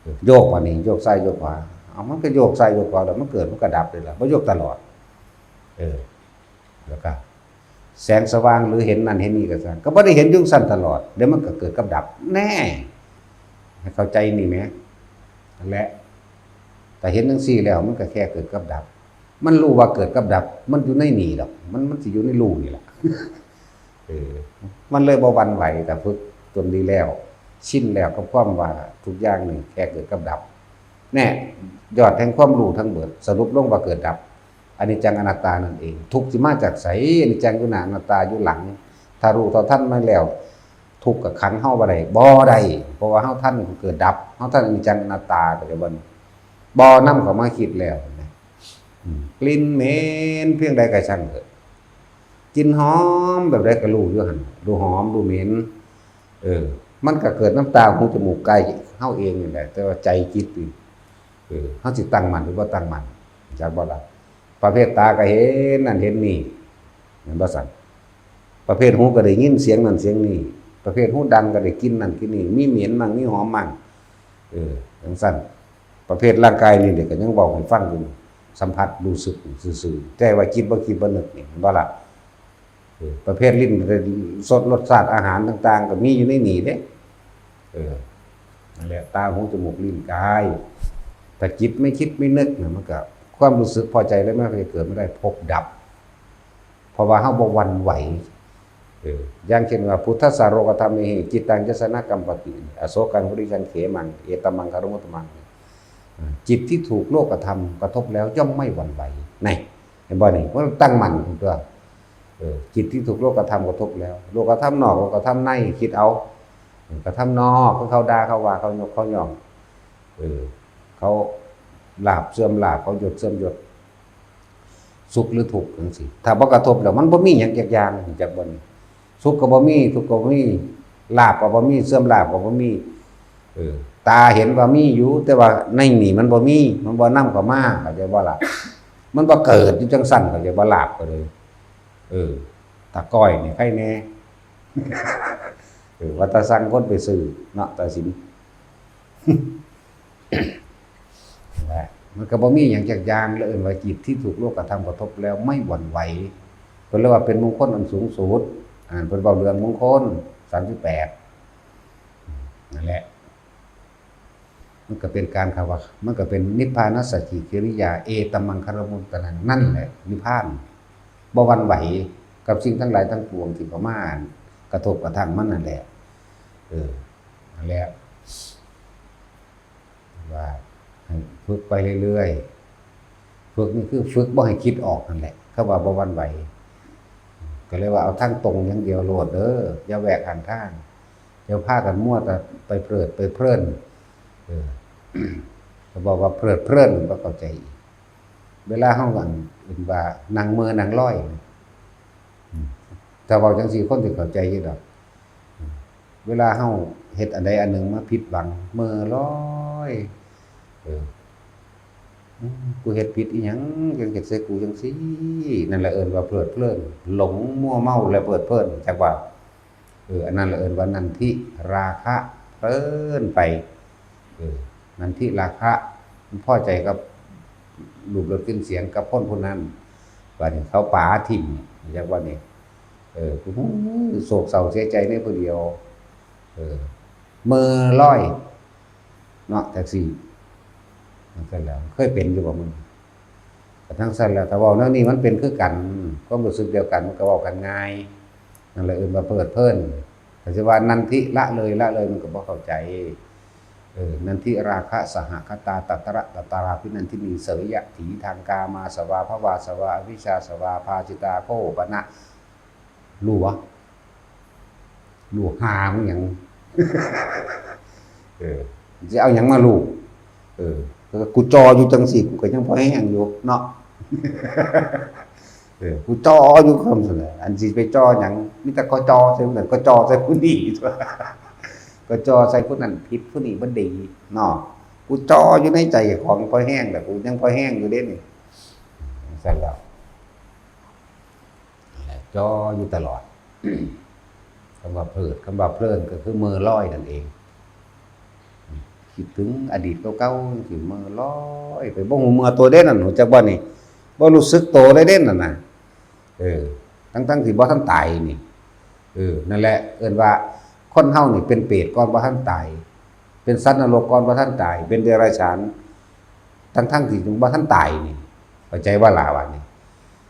เออ โยกมานี่ โยกซ้ายโยกขวา เอา มันก็โยกซ้ายโยกขวาแล้ว มันเกิดมันก็ดับเลยล่ะ บ่โยกตลอด เออ แล้วก็ แสงสว่างหรือเห็นนั่นเห็นนี่ก็ซ่าง ก็บ่ได้เห็นอยู่ซั่นตลอด เดี๋ยวมันก็เกิดกับดับ แน่ ให้เข้าใจนี่แหม นั่นแหละ แต่เห็นจั่งซี้แล้ว มันก็แค่เกิดกับดับ มันรู้ว่าเกิดกับดับ มันอยู่ในนี่ดอก มัน มันสิอยู่ในรู้นี่ล่ะ เออ มันเลยบ่หวั่นไหว แต่ฝึกจนดีแล้ว ชินแล้วกับความว่าทุกอย่างนี่แค่เกิดกับดับ แน่ ยอดแห่งความรู้ทั้งเบิด สรุปลงว่าเกิดดับ อนิจจังอนัตตานั่นเอง ทุกข์สิมาจากไส อนิจจังอยู่หน้า อนัตตาอยู่หลัง ถ้ารู้เท่าทันมันแล้ว ทุกข์ก็ขังเฮาบ่ได้ บ่ได้ เพราะว่าเฮาทันเกิดดับ เฮาทันอนิจจังอนัตตา ก็จะบ่ บ่นำเข้ามาคิดแล้วนะ อืม กลิ่นเหม็นเพียงใดก็ช่างเถอะ กลิ่นหอมแบบใดก็รู้อยู่หั่น รู้หอม รู้เหม็น เออ มันก็เกิดนำตา หู จมูก กายเฮาเองนี่แหละ แต่ว่าใจจิตนี่ เออ เฮาสิตั้งมั่นหรือบ่ตั้งมั่น จักบ่ล่ะ ประเภทตาก็เห็นนั่นเห็นนี่ แม่นบ่ซั่น ประเภทหูก็ได้ยินเสียงนั่นเสียงนี่ ประเภทหูดังก็ได้กลิ่นนั่นกลิ่นนี่ มีเหม็นมั่ง มีหอมมั่ง เออ จั่งซั่น ประเภทร่างกายนี่เด้ก็ยังเว้าให้ฟังอยู่ สัมผัสรู้สึกซื่อๆ แต่ว่าคิดบ่คิดบ่นึกนี่ แม่นบ่ล่ะ เออ ประเภทลิ้น รส รสชาติอาหารต่างๆ ก็มีอยู่ในนี่เด้ เออ นั่นแหละ ตา หู จมูก ลิ้น กาย ถ้าจิตไม่คิดไม่นึกเนี่ย มันก็ ความรู้สึกพอใจและไม่พอใจเกิดไม่ได้ ภพดับ เพราะว่าเฮาบ่หวั่นไหว เออ อย่างเช่นว่า "Phuṭṭhassa lokadhammehi cittaṃ yassa na kampati, asokaṃ virajaṃ khemaṃ, etaṃ maṅgalamuttamaṃ." อ่า จิตที่ถูกโลกธรรมกระทบแล้วย่อมไม่หวั่นไหว นี่ เห็นบ่นี่ มันตั้งมั่นตัว เออ จิตที่ถูกโลกธรรมกระทบแล้ว โลกธรรมนอก โลกธรรมใน คิดเอา กระทำนอก คือเขาด่า เขาว่า เขายก เขาย่อง เออ เขาลาภเสื่อมลาภ เขายศเสื่อมยศ สุขหรือทุกข์จั่งซี้ ถ้าบ่กระทบแล้ว มันบ่มีหยังจักอย่าง จักบ่นี่ สุขก็บ่มี ทุกข์ก็บ่มี ลาภก็บ่มี เสื่อมลาภก็บ่มี เออ ตาเห็นว่ามีอยู่ แต่ว่าในนี่มันบ่มี มันบ่นำเข้ามา เข้าใจบ่ล่ะ มันบ่เกิดอยู่จั่งซั่น เข้าใจบ่ ลาภก็เลย เออ ตาก้อยนี่ใครแน่ เออ ว่าตาสั่งคนไปซื้อเนาะ ตาสิน นะ มันก็บ่มีหยังจักอย่าง แล้วเอิ้นว่าจิตที่ถูกโลกธรรมกระทบแล้วไม่หวั่นไหว เพิ่นเรียกว่าเป็นมงคลอันสูงสุด อ่า เพิ่นเว้าเรื่องมงคล สามสิบแปด นั่นแหละ มันก็เป็นการคำว่า มันก็เป็นนิพพานัสสะกิริยา เอตมมังคลมุตตะนัง นั่นแหละ นิพพาน บ่หวั่นไหวกับสิ่งทั้งหลายทั้งปวงที่เข้ามากระทบกระทั่งมันนั่นแหละ เออ นั่นแหละ ว่าให้ฝึกไปเรื่อยๆ ฝึกนี่คือฝึกบ่ให้คิดออกนั่นแหละ เขาว่าบ่หวั่นไหว ก็เลยว่าเอาทางตรงอย่างเดียวโลดเด้อ อย่าแหวกข้างทาง อย่าพากันมัวแต่ไปเพลิดไปเพลิน เออ เขาบอกว่าเพลิดเพลินบ่เข้าใจอีก เวลาเฮาอันเอิ้นว่านั่งเมินนั่งลอย อืม ถ้าเว้าจั่งซี้คนสิเข้าใจอยู่ดอก อืม เวลาเฮาเฮ็ดอันใดอันหนึ่งมาผิดหวัง เมินลอย เออ อืม กูเฮ็ดผิดอีหยัง จั่งเฮ็ดใส่กูจั่งซี้ นั่นแหละเอิ้นว่าเพลิดเพลิน หลงมัวเมาและเพลิดเพลิน จักว่า เออ อันนั้นแหละเอิ้นว่านันทิราคะ เพลินไป เออ นันทิราคะ มันพอใจกับรูปรสกลิ่นเสียงกับคนผู้นั้น บัดนี้เขาป๋าถิ่ม จักว่านี่ เออ โศกเศร้าเสียใจในผู้เดียว เออ เมินลอย เนาะ จั่งซี้ จั่งซั่นแหละ เคยเป็นอยู่บ่มึง กะจั่งซั่นแหละ ถ้าเว้าแนวนี้มันเป็นคือกัน ความรู้สึกเดียวกันมันก็เว้ากันง่าย นั่นแหละเอิ้นว่าเพลิดเพลิน แต่สิว่านันทิละเลย ละเลยมันก็บ่เข้าใจ เออ นันทิราคะสหคตา ตัตระตัตราภินันทินี เสยยะถีทางกามอาสวา ภวาสวา อวิชชาสวา ภาสิตา โคปะนะ รู้บ่ รู้หามึงหยัง เออ สิเอาหยังมารู้ เออ กูจ่ออยู่จั่งซี้ กูก็ยังพอแฮงอยู่เนาะ เออ กูจ่ออยู่คำซั่นแหละ อันสิไปจ่อหยัง มีแต่ก็จ่อใส่ผู้นั้น ก็จ่อใส่ผู้นี้ ก็จ่อใส่ผู้นั้นผิด ผู้นี้บ่ดีเนาะ กูจ่ออยู่ในใจของพอแฮงแหละ กูยังพอแฮงอยู่เด้นี่ จั่งซั่นแล้ว นั่นแหละ จ่ออยู่ตลอด คำว่าเพลิด คำว่าเพลินก็คือเมินลอยนั่นเอง คิดถึงอดีตเก่าๆ จั่งซี้ เมินลอยไป บ่ฮู้เมื่อตัวเด้นั่น ฮู้จักบ่นี่ บ่รู้สึกตัวเลยเด้นั่นน่ะ เออ ทั้งๆ ที่บ่ทันตายนี่ เออ นั่นแหละ เอิ้นว่าคนเฮานี่เป็นเปรตก่อนบ่ทันตาย เป็นสัตว์นรกก่อนบ่ทันตาย เป็นเดรัจฉาน ทั้งๆ ที่ยังบ่ทันตายนี่ เข้าใจบ่ล่ะ บัดนี้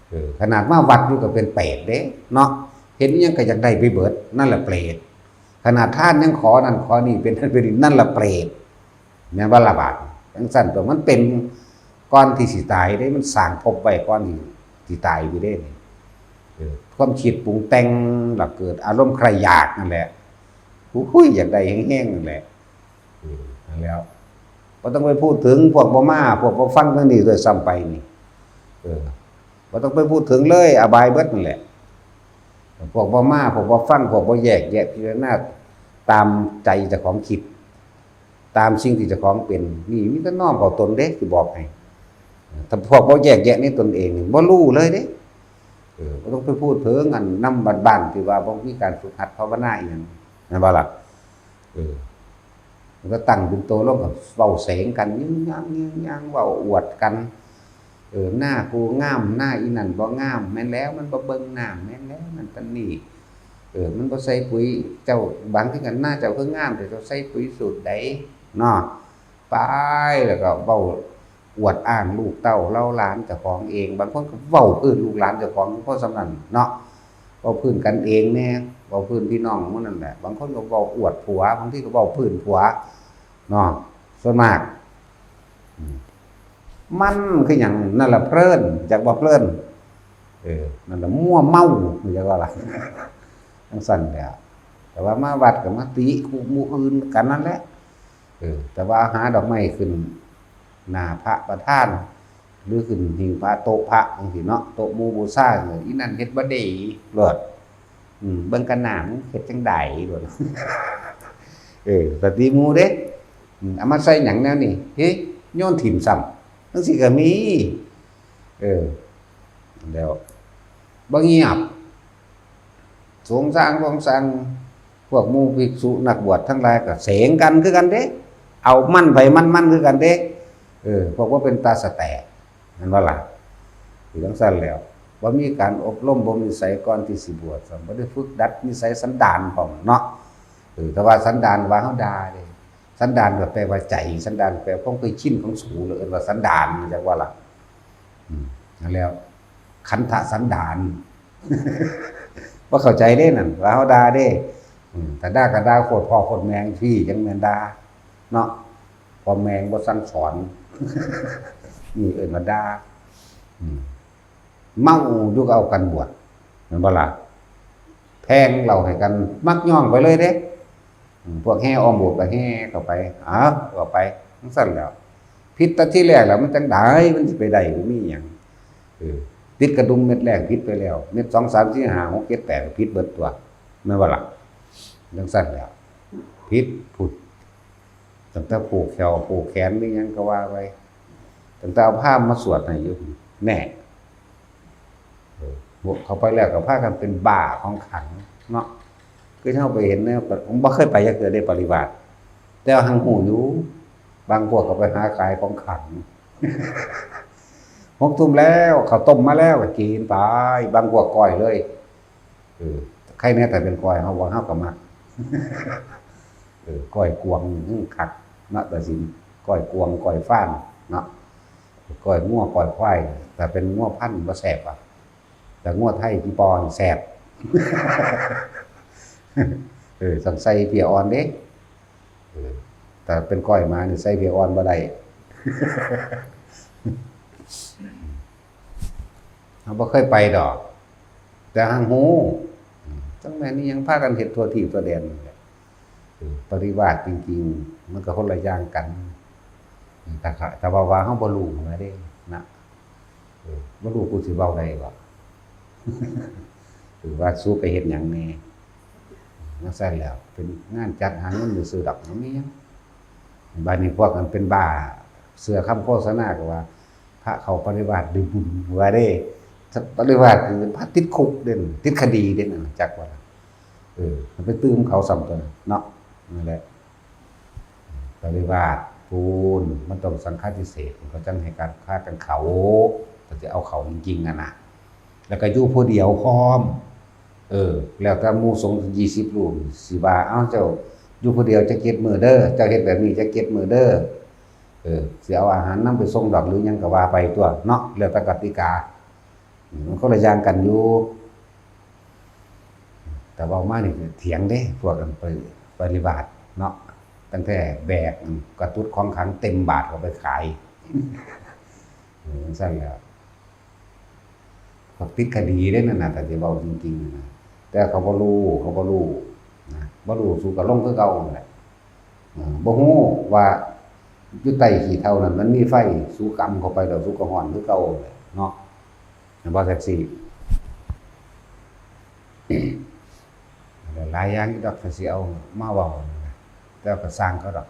เออ ขนาดมาวัดอยู่ก็เป็นเปรตเด้ เนาะ เห็นอิหยังก็อยากได้ไปเบิด นั่นแหละเปรต ขนาดทานยังขอนั่นขอนี่ เป็นนั่นเป็นนี่ นั่นแหละเปรต แม่นบ่ล่ะ บาด จั่งซั่นตัว มันเป็นก่อนที่สิตายเด้ มันสร้างภพไว้ก่อนที่สิตายอยู่เด้นี่ เออ ความคิดปรุงแต่ง แล้วเกิดอารมณ์ใคร่อยากนั่นแหละ โอ้ย อยากได้แฮงๆ นั่นแหละ เออ นั่นแหล้ว บ่ต้องไปพูดถึงพวกบ่มา พวกบ่ฟังทางนี้ด้วยซ้ำไปนี่ เออ บ่ต้องไปพูดถึงเลย อบายเบิดนั่นแหละ พวกบ่มา พวกบ่ฟัง พวกบ่แยกแยะพิจารณาตามใจเจ้าของคิด ตามสิ่งที่เจ้าของเป็น นี่มีแต่น้อมเข้าตนเด้ สิบอกให้ ถ้าพวกบ่แยกแยะในตนเองนี่ บ่รู้เลยเด้ เออ บ่ต้องไปพูดถึงอันนำบ้านๆ ที่ว่าบ่มีการฝึกหัดภาวนาอีหยัง แม่นบ่ล่ะ เออ มันก็ตั้งเป็นตัวลงก็เว้าเสงกัน ยึงยัง ยึงยัง เว้าอวดกัน เออ หน้ากูงาม หน้าอีนั่นบ่งาม แม่นแล้ว มันบ่เบิ่งหน้า แม่นแล้ว มันปานนี้ เออ มันบ่ใส่ปุ๋ย เจ้า บางทีก็ หน้าเจ้าคืองาม แต่เจ้าใส่ปุ๋ยสูตรใด เนาะ ไป แล้วก็เว้าอวดอ้างลูกเต้าเหล่าหลานเจ้าของเอง บางคนก็เว้าพื้นลูกหลานเจ้าของ พอส่ำนั้นเนาะ เว้าพื้นกันเองแน่ เว้าพื้นพี่น้องหมู่นั่นแหละ บางคนก็เว้าอวดผัว บางทีก็เว้าพื้นผัว เนาะ ส่วนมาก อืม มันคือหยัง นั่นล่ะเพลิน จักบ่เพลิน เออ นั่นล่ะมัวเมา จักว่าล่ะ จั่งซั่นแหละ แต่ว่ามาวัดก็มาติคู่หมู่อื่นกันนั่นแหละ เออ แต่ว่าหาดอกไม้ขึ้นหน้าพระประธาน หรือขึ้นหิ้งพระ โต๊ะพระจั่งซี้เนาะ โต๊ะหมู่บูชา เออ อีนั่นเฮ็ดบ่ดีโลด อืม เบิ่งกันหน้ามึงเฮ็ดจั่งใดโดด เออ สติหมู่เด้ อืม เอามาใส่หยังแนวนี้ เฮ้ย โยนถิ่มซ้ำ จั่งซี้ก็มี เออ แล้ว บ่เงียบ สงสาร สงสาร พวกหมู่ภิกษุนักบวชทั้งหลายก็เสงกันคือกันเด้ เอามันไผมันมันคือกันเด้ เออ พวกว่าเป็นตาสะแตก แม่นบ่ล่ะ คือจั่งซั้นแล้ว บ่มีการอบรมบ่มนิสัยก่อนที่สิบวช ซ้ำบ่ได้ฝึกดัดนิสัยสันดานพร้อมเนาะ เออ แต่ว่าสันดานว่าเฮาด่าเด้ สันดานก็แปลว่าใจ สันดานแปลความเคยชินของสู แล้วเอิ้นว่าสันดาน จั่งว่าล่ะ อืม นั่นแล้ว ขันธสันดาน บ่เข้าใจเด้นั่น ว่าเฮาด่าเด้ อืม ถ้าด่าก็ด่าโคตรพ่อโคตรแม่งซี้ จั่งแม่นด่า เนาะ พ่อแม่งบ่สั่งสอน นี่เอิ้นว่าด่า อืม เมาอยู่ก็เอากันบวช แม่นบ่ล่ะ แพ่งเหล้าให้กัน มักย่องไปเลยเด้ อืม พวกแห่อ้อมโบสถ์ก็แห่เข้าไป อ้าว เข้าไป จั่งซั้นแหล้ว ผิดแต่ทีแรกแล้ว มันจั่งใด มันสิไปได้บ่มีหยัง เออ ติดกระดุมเม็ดแรกผิดไปแล้ว เม็ดสอง สาม สี่ ห้า หก เจ็ด แปด ก็ผิดเบิดตั๊ว แม่นบ่ล่ะ จั่งซั้นแหล้ว ผิดพุ้น ตั้งแต่ผูกแขวผูกแขนมีหยังก็ว่าไป ตั้งแต่เอาพราหมณ์มาสวดให้อยู่ แน่ เออ เข้าไปแล้วก็พากันเป็นบ้าของขลังเนาะ คือเฮาไปเห็นเนี่ย ผมบ่เคยไปจักเทื่อเด้ปริวาส แต่ว่าหั้งฮู้อยู่ บางพวกก็ไปหาขายของขลัง หกทุ่มแล้ว ข้าวต้มมาแล้วก็กินไป บางพวกก้อยเลย เออ ใครแน่ถ้าเป็นก้อย เฮาว่าเฮาก็มัก เออ ก้อยกวางนี่คักเนาะ ตาสิน ก้อยกวาง ก้อยฟางเนาะ ก้อยงัว ก้อยควาย แต่เป็นงัวพันธุ์บ่แซ่บอะ แต่งัวไทยพี่ปอนแซ่บ เออ ต้องใส่เพียอ่อนเด้ เออ แต่เป็นก้อยหมานี่ใส่เพียอ่อนบ่ได้ เฮาบ่เคยไปดอก แต่หั้งฮู้ อืม จั่งแม่นอีหยังพากันเฮ็ดทั่วทีปทั่วแดนนี่แหละ เออ ปริวาสจริงๆ มันก็คนละอย่างกัน แต่ก็ แต่ว่า ว่าเฮาบ่รู้หั้นนะเด้ นะ เออ บ่รู้กูสิเว้าได้บ่ เออ ว่าสูไปเฮ็ดหยังแน่ จั่งซั้นแหล้ว เป็นงานจัดหาเงินซื่อๆดอก บ่มีหยัง บาดนี้พวกอันเป็นบ้า เชื่อคำโฆษณาก็ว่า พระเข้าปริวาสได้บุญ ว่าเด้ ปริวาสคือพระติดคุกเด้ ติดคดีเด้ นั่นน่ะ จักว่า เออ มันไปตื่มเขาซ้ำตั๊วเนาะ นั่นแหละ ปริวาสพู้น มันต้องสังฆาทิเสส มันก็จั่งให้การ พากันเข้า ก็สิเอาเข้าจริงๆ นั่นน่ะ แล้วก็อยู่ผู้เดียวพร้อม เออ แล้วแต่หมู่สงฆ์ยี่สิบรูปสิว่า เอ้า เจ้าอยู่ผู้เดียวจักเจ็ดมื้อเด้อ เจ้าเฮ็ดแบบนี้จักเจ็ดมื้อเด้อ เออ สิเอาอาหารนำไปส่งดอกหรือหยังก็ว่าไปตั๊วเนาะ แล้วแต่กติกา อืม มันคนละอย่างกันอยู่ แต่เว้ามานี่เถียงเด้ พวกกันไปปริวาสเนาะ ตั้งแต่แบกกระตุดของขลังเต็มบาทก็ไปขาย เออ จั่งซั้นแหละ เขาติดคดีเด้นั่นน่ะ ถ้าสิเว้าจริงๆ นะ แต่เขาบ่รู้ เขาบ่รู้นะ บ่รู้ สูก็ลงคือเก่านั่นแหละ เออ บ่ฮู้ว่าอยู่ใต้ขี้เถ้านั่นมันมีไฟ สูกำเข้าไปแล้วสูก็ฮ้อนคือเก่าแหละเนาะ แม่นบ่แท็กซี่ หลายอย่างอยู่ดอก ถ้าสิเอามาเว้านะ แต่ก็ซ่างเขาดอก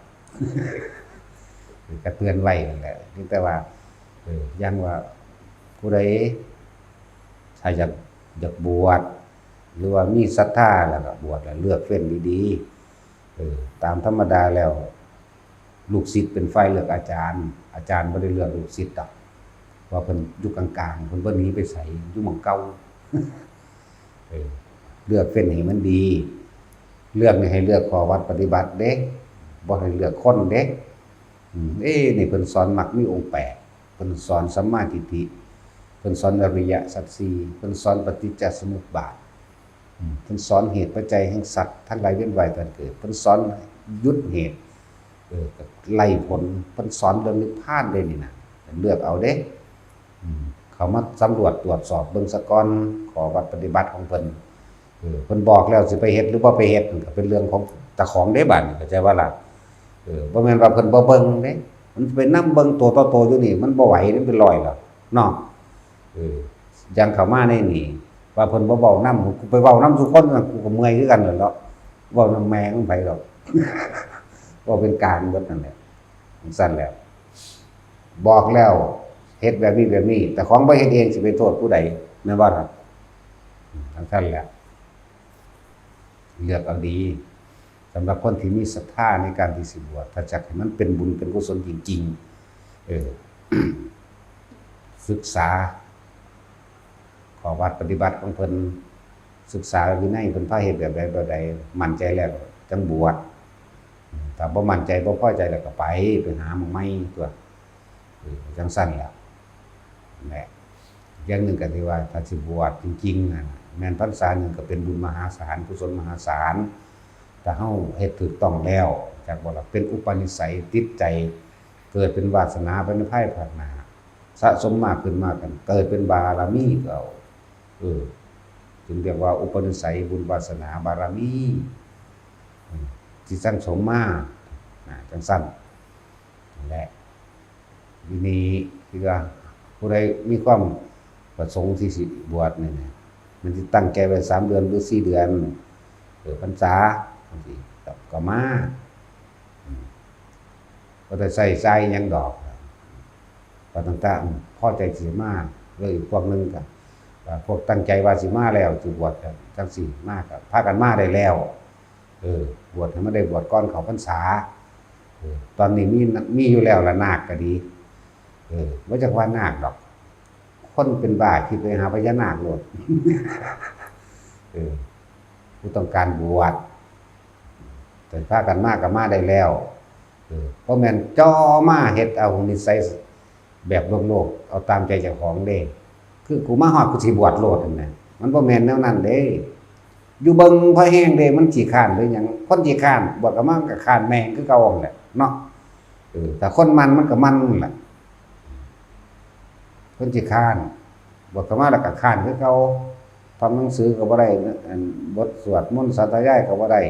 ก็เตือนไว้นั่นแหละ มีแต่ว่า เออ อย่างว่า ผู้ใดถ้าอยาก อยากบวช หรือว่ามีศรัทธาแล้วก็บวช แล้วเลือกเฟ้นดีๆ เออ ตามธรรมดาแล้ว ลูกศิษย์เป็นฝ่ายเลือกอาจารย์ อาจารย์บ่ได้เลือกลูกศิษย์ดอก ว่าเพิ่นอยู่กลางๆ เพิ่นบ่หนีไปไส อยู่หม่องเก่า เออ เลือกเฟ้นให้มันดี เลือกนี่ให้เลือกข้อวัดปฏิบัติเด้ บ่ให้เลือกคนเด้ อืม เอ้ นี่เพิ่นสอนมรรคมีองค์แปด เพิ่นสอนสัมมาทิฏฐิ เพิ่นสอนอริยสัจสี่ เพิ่นสอนปฏิจจสมุปบาท อืม เพิ่นสอนเหตุปัจจัยแห่งสัตว์ทั้งหลายเวียนว่ายตายเกิด เพิ่นสอนหยุดเหตุ เออ ก็ไล่ผล เพิ่นสอนเรื่องนิพพานเด้นี่นะ เลือกเอาเด้ อืม เข้ามาสำรวจตรวจสอบเบิ่งซะก่อน ข้อวัดปฏิบัติของเพิ่น เออ เพิ่นบอกแล้วสิไปเฮ็ดหรือบ่ไปเฮ็ด มันก็เป็นเรื่องของเจ้าของเด้ บาดนี้ เข้าใจบ่ล่ะ เออ บ่แม่นว่าเพิ่นบ่เบิ่งเด้ มันไปนำเบิ่งตัวต่อตัวอยู่นี่ มันบ่ไหว มันเป็นร้อยแล้วเนาะ เออ อย่างเข้ามาในนี่ ว่าเพิ่นบ่เว้านำ กูไปเว้านำซุคนน่ะ กูก็เมื่อยคือกันนั่นแหละ เว้านำแม่งไผดอก เว้าเป็นกลางเบิดนั่นแหละ จั่งซั้นแหล้ว บอกแล้ว เฮ็ดแบบนี้แบบนี้ แต่ของบ่เฮ็ดเองสิไปโทษผู้ใด แม่นบ่ล่ะ จั่งซั้นแหละ เลือกเอาดี สำหรับคนที่มีศรัทธาในการที่สิบวช ถ้าอยากให้มันเป็นบุญเป็นกุศลจริงๆ เออ ศึกษา ข้อวัดปฏิบัติของเพิ่น ศึกษาวินัยเพิ่นพาเฮ็ดแบบใดแบบใด มั่นใจแล้วจั่งบวช ถ้าบ่มั่นใจบ่พอใจแล้วก็ไป ไปหาหม่องใหม่ตั๊ว เออ จั่งซั้นแหละ นั่นแหละ อย่างหนึ่งก็ที่ว่าถ้าสิบวชจริงๆน่ะ แม่นพรรษาหนึ่งก็เป็นบุญมหาศาล กุศลมหาศาล ถ้าเฮาเฮ็ดถูกต้องแล้ว จักบ่ล่ะ เป็นอุปนิสัยติดใจ เกิดเป็นวาสนาไปในภายภาคหน้า สะสมมากขึ้นมากขึ้น เกิดเป็นบารมีก็เอา เออ จึงเรียกว่าอุปนิสัยบุญวาสนาบารมี อืม ที่สั่งสมมา นะ จั่งซั้น นั่นแหละ ทีนี้ที่ว่าผู้ใดมีความประสงค์ที่สิบวชนี่นะ มันสิตั้งใจไว้สามเดือนหรือสี่เดือน เออ พรรษา จั่งซี้ ก็ ก็มา อืม บ่ได้ใช้จ่ายหยังดอก ก็ตั้งแต่พอใจสิมา แล้วอีกพวกหนึ่งก็ ก็พวกตั้งใจว่าสิมาแล้ว สิบวชจั่งซี้มา ก็พากันมาได้แล้ว เออ บวชให้มันได้บวชก่อนเข้าพรรษา เออ ตอนนี้มี มีอยู่แล้วล่ะ นาคก็ดี เออ บ่จักว่านาคดอก คนเป็นบ้าคิดไปหาพญานาคโลด เออ ผู้ต้องการบวช แต่พากันมาก็มาได้แล้ว เออ บ่แม่นจ่อมาเฮ็ดเอานิสัยแบบโลกๆ เอาตามใจเจ้าของเด้ คือกูมาฮอดกูสิบวชโลดนั่นแหละ มันบ่แม่นแนวนั้นเด้ อยู่เบิ่งพอแฮงเด้ มันขี้คร้านหรือหยัง คนขี้คร้าน บวชเข้ามามันก็คร้านแม่งคือเก่านั่นแหละเนาะ เออ ถ้าคนหมั่นมันก็หมั่นนั่นแหละ คนขี้คร้าน บวชเข้ามาแล้วก็คร้านคือเก่า ท่องหนังสือก็บ่ได้ อันบทสวดมนต์สาธยายก็บ่ได้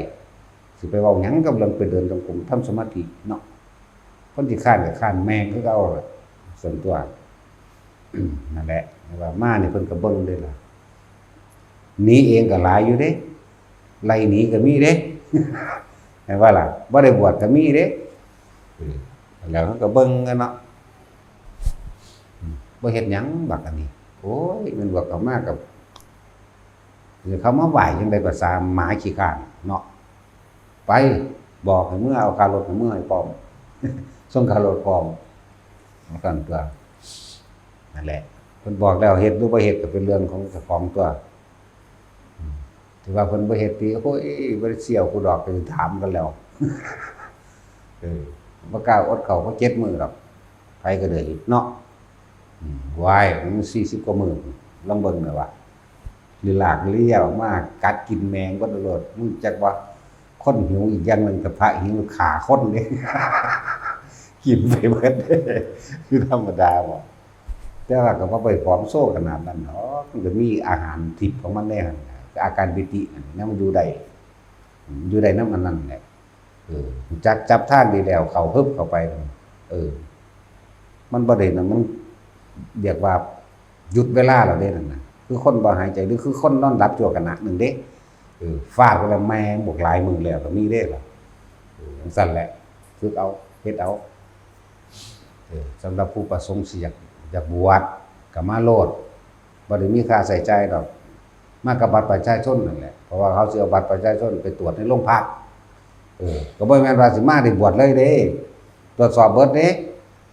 สิไปเว้าหยังกับเรื่องไปเดินจงกรมทำสมาธิเนาะ คนขี้คร้านก็คร้านแม่งคือเก่าล่ะ ส่วนตัว นั่นแหละ ว่ามานี่เพิ่นก็เบิ่งเด้ล่ะ หนีเองก็หลายอยู่เด้ ไล่หนีก็มีเด้ แม่นบ่ล่ะ บ่ได้บวชก็มีเด้ เออ แล้วเขาก็เบิ่งกันเนาะ อืม บ่เฮ็ดหยังบักอันนี้ โอ้ย แม่นบวชเข้ามากับ เดี๋ยวเขามาไหว้จั่งใด๋ ภาษาหมาขี้คร้านเนาะ ไป บอกให้เมือเอาค่ารถให้เมือให้พร้อม ส่งค่ารถพร้อม จั่งซั้นตั๊ว นั่นแหละ เพิ่นบอกแล้วเฮ็ดหรือบ่เฮ็ดก็เป็นเรื่องของเจ้าของตั๊ว อืม ที่ว่าเพิ่นบ่เฮ็ดติ โอ้ย บ่ได้เสี่ยวกูดอก ก็สิถามกันแล้ว เออ บ่กล้าอดข้าวพอเจ็ดมื้อดอก ไผก็ได้เนาะ อืม ว้าย มันสี่สิบกว่ามื้อ ลองเบิ่งแหน่ว่า หรือลากเลี้ยวมากัดกินแมงเบิดโลด มึงจักว่าคนหิวอีกอย่างหนึ่ง กระเพาะหิวฆ่าคนเด้ กินไปเบิดเด้ คือธรรมดาบ่ แต่ว่าก็บ่ไปผอมโซขนาดนั้นดอก มันก็มีอาหารทิพย์ของมันในหั่นน่ะ อาการปิตินั่นนะ มันอยู่ได้ อยู่ได้นำอันนั้นแหละ เออ จักจับทางดีแล้ว เข้าฮึบเข้าไป เออ มันบ่ได้นะ มันเรียกว่าหยุดเวลาแล้วเด้นั่นน่ะ คือคนบ่หายใจ หรือคือคนนอนหลับชั่วขณะหนึ่งเด้ เออ ฟาดไปแล้วแม่งบวกหลายมื้อแล้วก็มีเด้ล่ะ เออ จั่งซั้นแหละ ฝึกเอา เฮ็ดเอา เออ สำหรับผู้ประสงค์สิอยาก อยากบวชก็มาโลด บ่ได้มีค่าใช้จ่ายดอก มากับบัตรประชาชนนั่นแหละ เพราะว่าเขาสิเอาบัตรประชาชนไปตรวจในโรงพัก เออ ก็บ่แม่นว่าสิมาได้บวชเลยเด้ ตรวจสอบเบิดเด้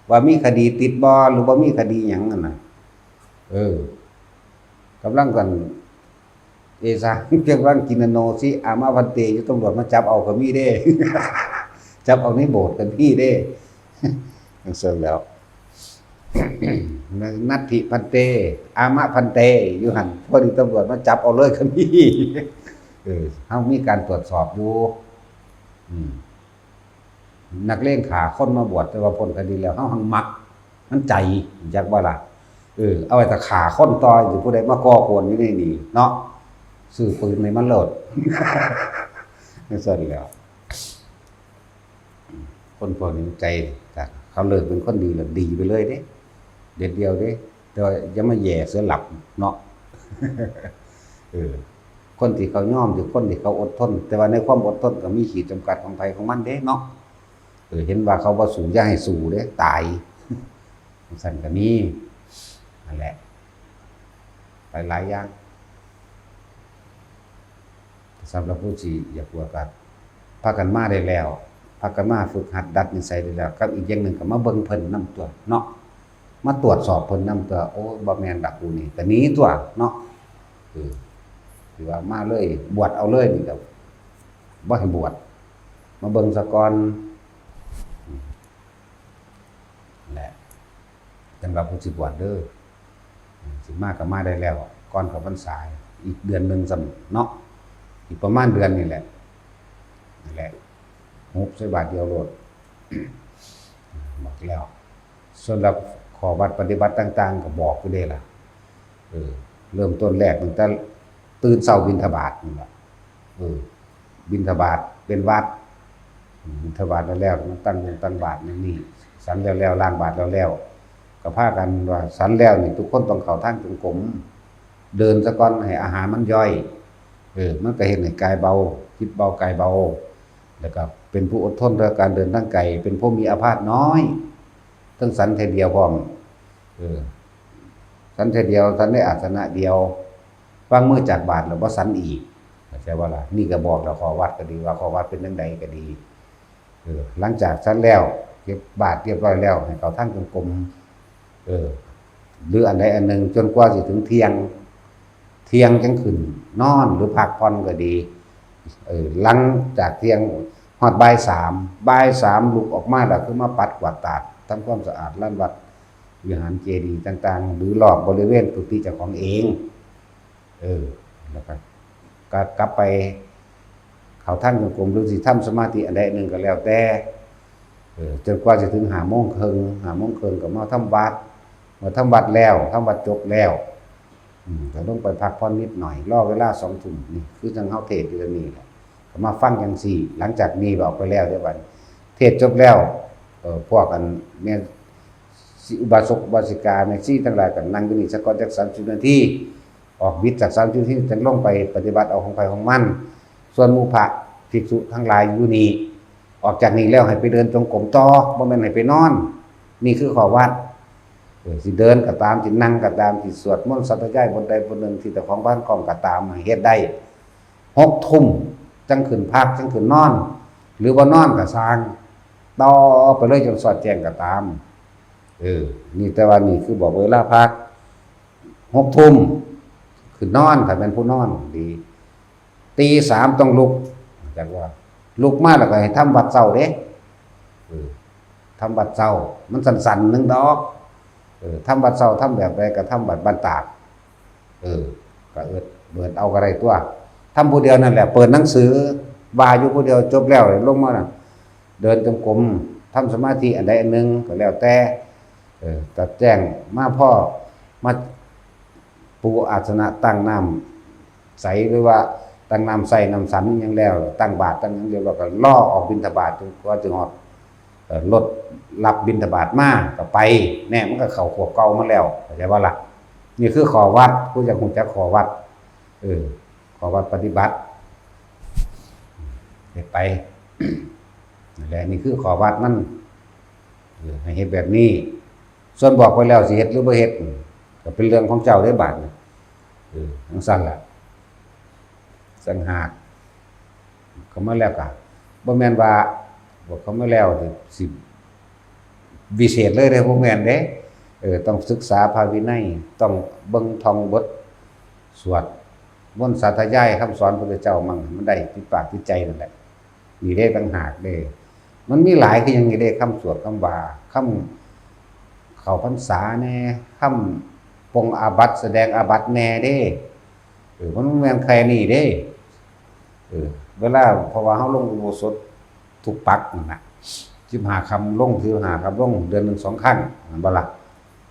ว่ามีคดีติดบ่ หรือบ่มีคดีหยังนั่นน่ะ เออ กำลังกัน เอสา กำลังกินนโนสิ อามะพันเต อยู่ตำรวจมาจับเอาก็มีเด้ จับเอาในโบสถ์ก็มีเด้ จั่งซั้นแหล้ว นัตถิพันเต อามะพันเต อยู่หั่น พอดีตำรวจมาจับเอาเลยก็มี เออ เฮามีการตรวจสอบอยู่ อืม นักเลงฆ่าคนมาบวช แต่ว่าพ้นคดีแล้ว เฮาหังมัก มันใจ จักบ่ล่ะ เออ เอาไว้ถ้าฆ่าคนต่อ สิผู้ใดมาก่อกวนอยู่ในนี่เนาะ ซื้อปืนให้มันโลด จั่งซั้นแหล้ว คนพวกนี้ใจ ถ้าเขาเลิกเป็นคนดีแล้วดีไปเลยเด้ เด็ดเดี่ยวเด้ แต่ว่าอย่ามาแหย่เสือหลับเนาะ เออ คนที่เขายอมคือคนที่เขาอดทน แต่ว่าในความอดทนก็มีขีดจำกัดของไผของมันเด้เนาะ เออ เห็นว่าเขาบ่สู้ อย่าให้สู้เด้ ตาย จั่งซั้นก็มี นั่นแหละ หลายๆอย่าง สำหรับผู้ที่อยากบวชก็พากันมาได้แล้ว พากันมาฝึกหัดดัดนิสัยได้แล้ว กับอีกอย่างหนึ่งก็มาเบิ่งเพิ่นนำตั๊วเนาะ มาตรวจสอบเพิ่นนำตั๊ว โอ้ บ่แม่นดอกผู้นี้ ก็หนีตั๊วเนาะ เออ ถือว่ามาเลย บวชเอาเลยนี่ก็บ่ให้บวช มาเบิ่งซะก่อน แหละ จั่งว่าผู้สิบวชเด้อ สิมาก็มาได้แล้ว ก่อนเข้าพรรษา อีกเดือนหนึ่งซ้ำเนาะ อีกประมาณเดือนนี่แหละ นั่นแหละ หุบใส่บาตรเดียวโลด บอกแล้ว ส่วนหลักข้อวัดปฏิบัติต่างๆ ก็บอกอยู่เด้ล่ะ เออ เริ่มต้นแรกตั้งแต่ตื่นเช้าบิณฑบาตนั่นล่ะ เออ บิณฑบาตเป็นวัด อืม บิณฑบาตแล้วแล้ว มาตั้งวงตั้งบาตรนั่นนี่ ฉันแล้วแล้ว ล้างบาตรแล้วแล้ว ก็พากันว่าฉันแล้วนี่ ทุกคนต้องเข้าทางจงกรม เดินซะก่อน ให้อาหารมันย่อย เออ มันก็เฮ็ดให้กายเบา จิตเบา กายเบา แล้วก็เป็นผู้อดทนต่อการเดินทางไกล เป็นผู้มีอาพาธน้อย ทั้งฉันเทื่อเดียวพร้อม เออ ฉันเทื่อเดียว ฉันในอาสนะเดียว วางมือจากบาตรแล้วบ่ฉันอีก เข้าใจบ่ล่ะ นี่ก็บอกแล้ว ข้อวัดก็ดี ว่าข้อวัดเป็นจั่งใดก็ดี เออ หลังจากฉันแล้ว เก็บบาตรเรียบร้อยแล้ว ให้เข้าทางจงกรม เออ หรืออันใดอันหนึ่ง จนกว่าสิถึงเที่ยง เที่ยงจั่งขึ้นนอนหรือพักผ่อนก็ดี เออ หลังจากเที่ยงฮอดบ่ายสาม บ่ายสามลุกออกมาแล้ว คือมาปัดกวาดตาด ทำความสะอาดลานวัด วิหารเจดีย์ต่างๆ หรือรอบบริเวณกุฏิเจ้าของเอง เออ แล้วก็ ก็กลับไปเข้าทางจงกรม หรือสิทำสมาธิอันใดอันหนึ่งก็แล้วแต่ เออ จนกว่าจะถึงห้าโมงครึ่ง ห้าโมงครึ่งก็มาทำวัด เมื่อทำวัดแล้ว ทำวัดจบแล้ว อืม ก็ลงไปพักผ่อนนิดหน่อย รอเวลาสองทุ่ม นี่คือจั่งเฮาเทศน์อยู่เดี๋ยวนี้แหละ ก็มาฟังจั่งซี้ หลังจากนี้ออกไปแล้วเด้อบัดนี้ เทศน์จบแล้ว เออ พวกอันแม่ สิ อุบาสกอุบาสิกา แม่ชีทั้งหลายก็นั่งอยู่นี่ซะก่อนจักสามสิบนาที ออกบิณฑบาตจากสามสิบนาทีจั่งลงไปปฏิบัติเอาของไผของมัน ส่วนหมู่พระภิกษุทั้งหลายอยู่นี่ ออกจากนี่แล้วให้ไปเดินจงกรมต่อ บ่แม่นให้ไปนอน นี่คือข้อวัด เออ สิเดินก็ตาม สินั่งก็ตาม สิสวดมนต์สาธยายบทใดบทหนึ่งที่เจ้าของบ่ทันคล่องก็ตาม ให้เฮ็ดได้ หกทุ่มจั่งขึ้นพัก จั่งขึ้นนอน หรือบ่นอนก็ซ่าง ต่อไปเลยจนสอดแจ้งก็ตาม เออ นี่แต่ว่านี่คือบอกเวลาพัก หกทุ่มขึ้นนอน ถ้าแม่นผู้นอนดี ตีสามต้องลุก จักว่า ลุกมาแล้วก็ให้ทำวัดเช้าเด้ เออ ทำวัดเช้า มันสั้นๆ หนึ่งดอก เออ ทำวัดเช้า ทำแบบใดก็ทำวัดบ้านตาก เออ ก็เอิด เปิดเอาก็ได้ตั๊ว ทำผู้เดียวนั่นแหละ เปิดหนังสือ ว่าอยู่ผู้เดียว จบแล้วลงมาน่ะ เดินจงกรม ทำสมาธิอันใดอันหนึ่งก็แล้วแต่ เออ ตัดแจ้งมา พ่อมาปูอาสนะ ตั้งน้ำใส หรือว่าตั้งน้ำใสน้ำฉันหยังแล้ว ตั้งบาตรตั้งหยังเรียบร้อย ก็รอออกบิณฑบาตจนกว่าจะฮอด เอ่อ รถรับบิณฑบาตมาก็ไป แน่ มันก็เข้าขวบเก่ามาแล้ว เข้าใจบ่ล่ะ นี่คือข้อวัด ผู้อยากรู้จักข้อวัด เออ ข้อวัดปฏิบัติ เฮ็ดไป นั่นแหละ นี่คือข้อวัดมัน เออ ให้เฮ็ดแบบนี้ ส่วนบอกไปแล้วสิเฮ็ดหรือบ่เฮ็ด ก็เป็นเรื่องของเจ้าเด้บาดนี้ เออ จั่งซั้นล่ะ ต่างหาก เข้ามาแล้วก็ บ่แม่นว่า บอกเข้ามาแล้วสิ สิวิเศษเลยเด้ บ่แม่นเด้ เออ ต้องศึกษาพระวินัย ต้องเบิ่งท่องบทสวดมนต์สาธยายคำสอนพระพุทธเจ้ามั่ง ให้มันได้ติดปากติดใจนั่นแหละ นี่เด้ต่างหากเด้ มันมีหลายคือหยังนี่เด้ คำสวดคำว่า คำเข้าพรรษาแน่ คำปลงอาบัติ แสดงอาบัติแน่เด้ เออ มันบ่แม่นแค่นี้เด้ เออ เวลา เพราะว่าเฮาลงอุโบสถทุกปักนั่นน่ะ สิบห้าค่ำลง สิบห้าค่ำลง เดือนหนึ่งสองครั้ง แม่นบ่ล่ะ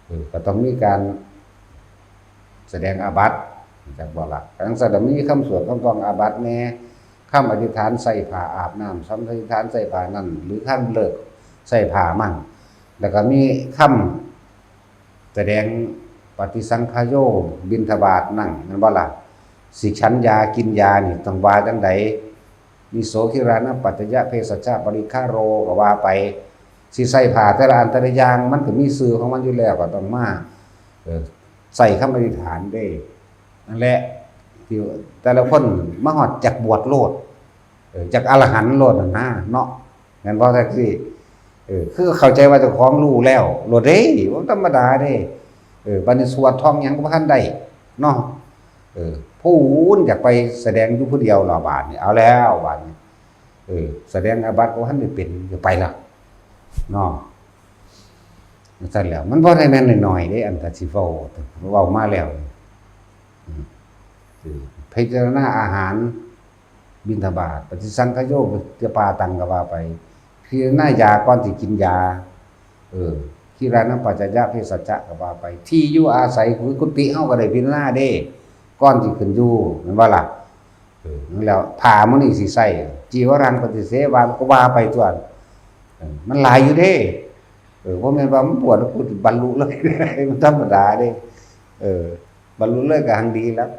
เออ ก็ต้องมีการแสดงอาบัติ จั่งบ่ล่ะ จั่งซั้นน่ะ มีคำสวดคำท่องอาบัติแน่ คำอธิษฐานใส่ผ้าอาบน้ำ คำอธิษฐานใส่ผ้านั่น หรือคำเลิกใส่ผ้ามั่ง แล้วก็มีคำ แสดงปฏิสังขโย บิณฑบาตนั่ง แม่นบ่ล่ะ สิฉันยากินยานี่ต้องว่าจั่งใด นิโส ขีรานะปัจจยะเภสัชชะปริคาโร ก็ว่าไป สิใส่ผ้าแต่ละอันแต่ละอย่างมันก็มีชื่อของมันอยู่แล้ว ก็ต้องมา เออ ใส่คำอธิษฐานเด้ นั่นแหละ ที่แต่ละคนมาฮอดจักบวชโลด เออ จักอรหันต์โลดนั่นนะเนาะ แม่นบ่แท็กซี่ เออ คือเข้าใจว่าเจ้าของรู้แล้วโลดเด้ บ่ธรรมดาเด้ เออ บัดนี้สวดท่องหยังก็บ่ทันได้เนาะ เออ ผู้อื่นอยากไปแสดงอยู่ผู้เดียวล่ะบาดนี้ เอาแล้วบาดนี้ เออ แสดงอาบัติก็บ่ทันได้เป็น จะไปล่ะเนาะ จั่งซั่นแหล้ว มันบ่ได้แม่นน้อยๆเด้ อันถ้าสิเว้า เว้ามาแล้ว อืม คือพิจารณาอาหาร บิณฑบาต ปฏิสังขโย จะปาตังก็ว่าไป พิจารณายาก่อนสิกินยา เออ ขีรานะปัจจยะเภสัชชะก็ว่าไป ที่อยู่อาศัยคือกุฏิเฮาก็ได้พิจารณาเด้ ก่อนสิขึ้นอยู่ แม่นบ่ล่ะ เออ นั่นแหล้ว ผ้ามื้อนี้สิใส่ จีวรังปฏิเสวา ก็ว่าไปตั๊ว เออ มันหลายอยู่เด้ เออ บ่แม่นว่ามันบวชแล้วกูสิบรรลุเลย มันธรรมดาเด้ เออ บรรลุเลยก็หังดีแล้ว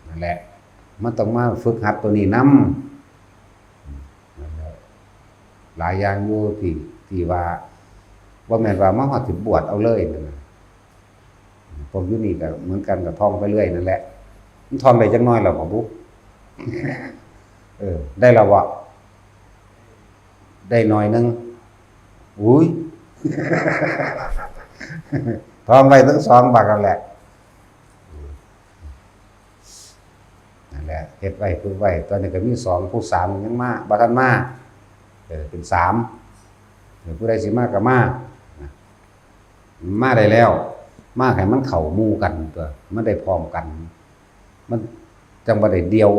นั่นแหละ มันต้องมาฝึกหัดตัวนี้นำ หลายอย่างอยู่ที่ ที่ว่า บ่แม่นว่ามาฮอดสิบวชเอาเลยนั่นน่ะ พวกอยู่นี่ก็เหมือนกัน ก็ท่องไปเรื่อยนั่นแหละ มันท่องได้จักหน่อยแล้วบ่บุ เออ ได้แล้วบ่ ได้หน่อยหนึ่ง อุ้ย ท่องไว้ทั้งสองบักนั่นแหละ นั่นแหละ เฮ็ดไว้ ฝึกไว้ ตอนนี้ก็มีสอง ผู้สามยังมา บ่ทันมา เออ เป็นสาม เออ ผู้ใดสิมาก็มา นะ มาได้แล้ว มาให้มันเข้าหมู่กันตั๊ว มันได้พร้อมกัน มันจั่งบ่ได้เดี่ยว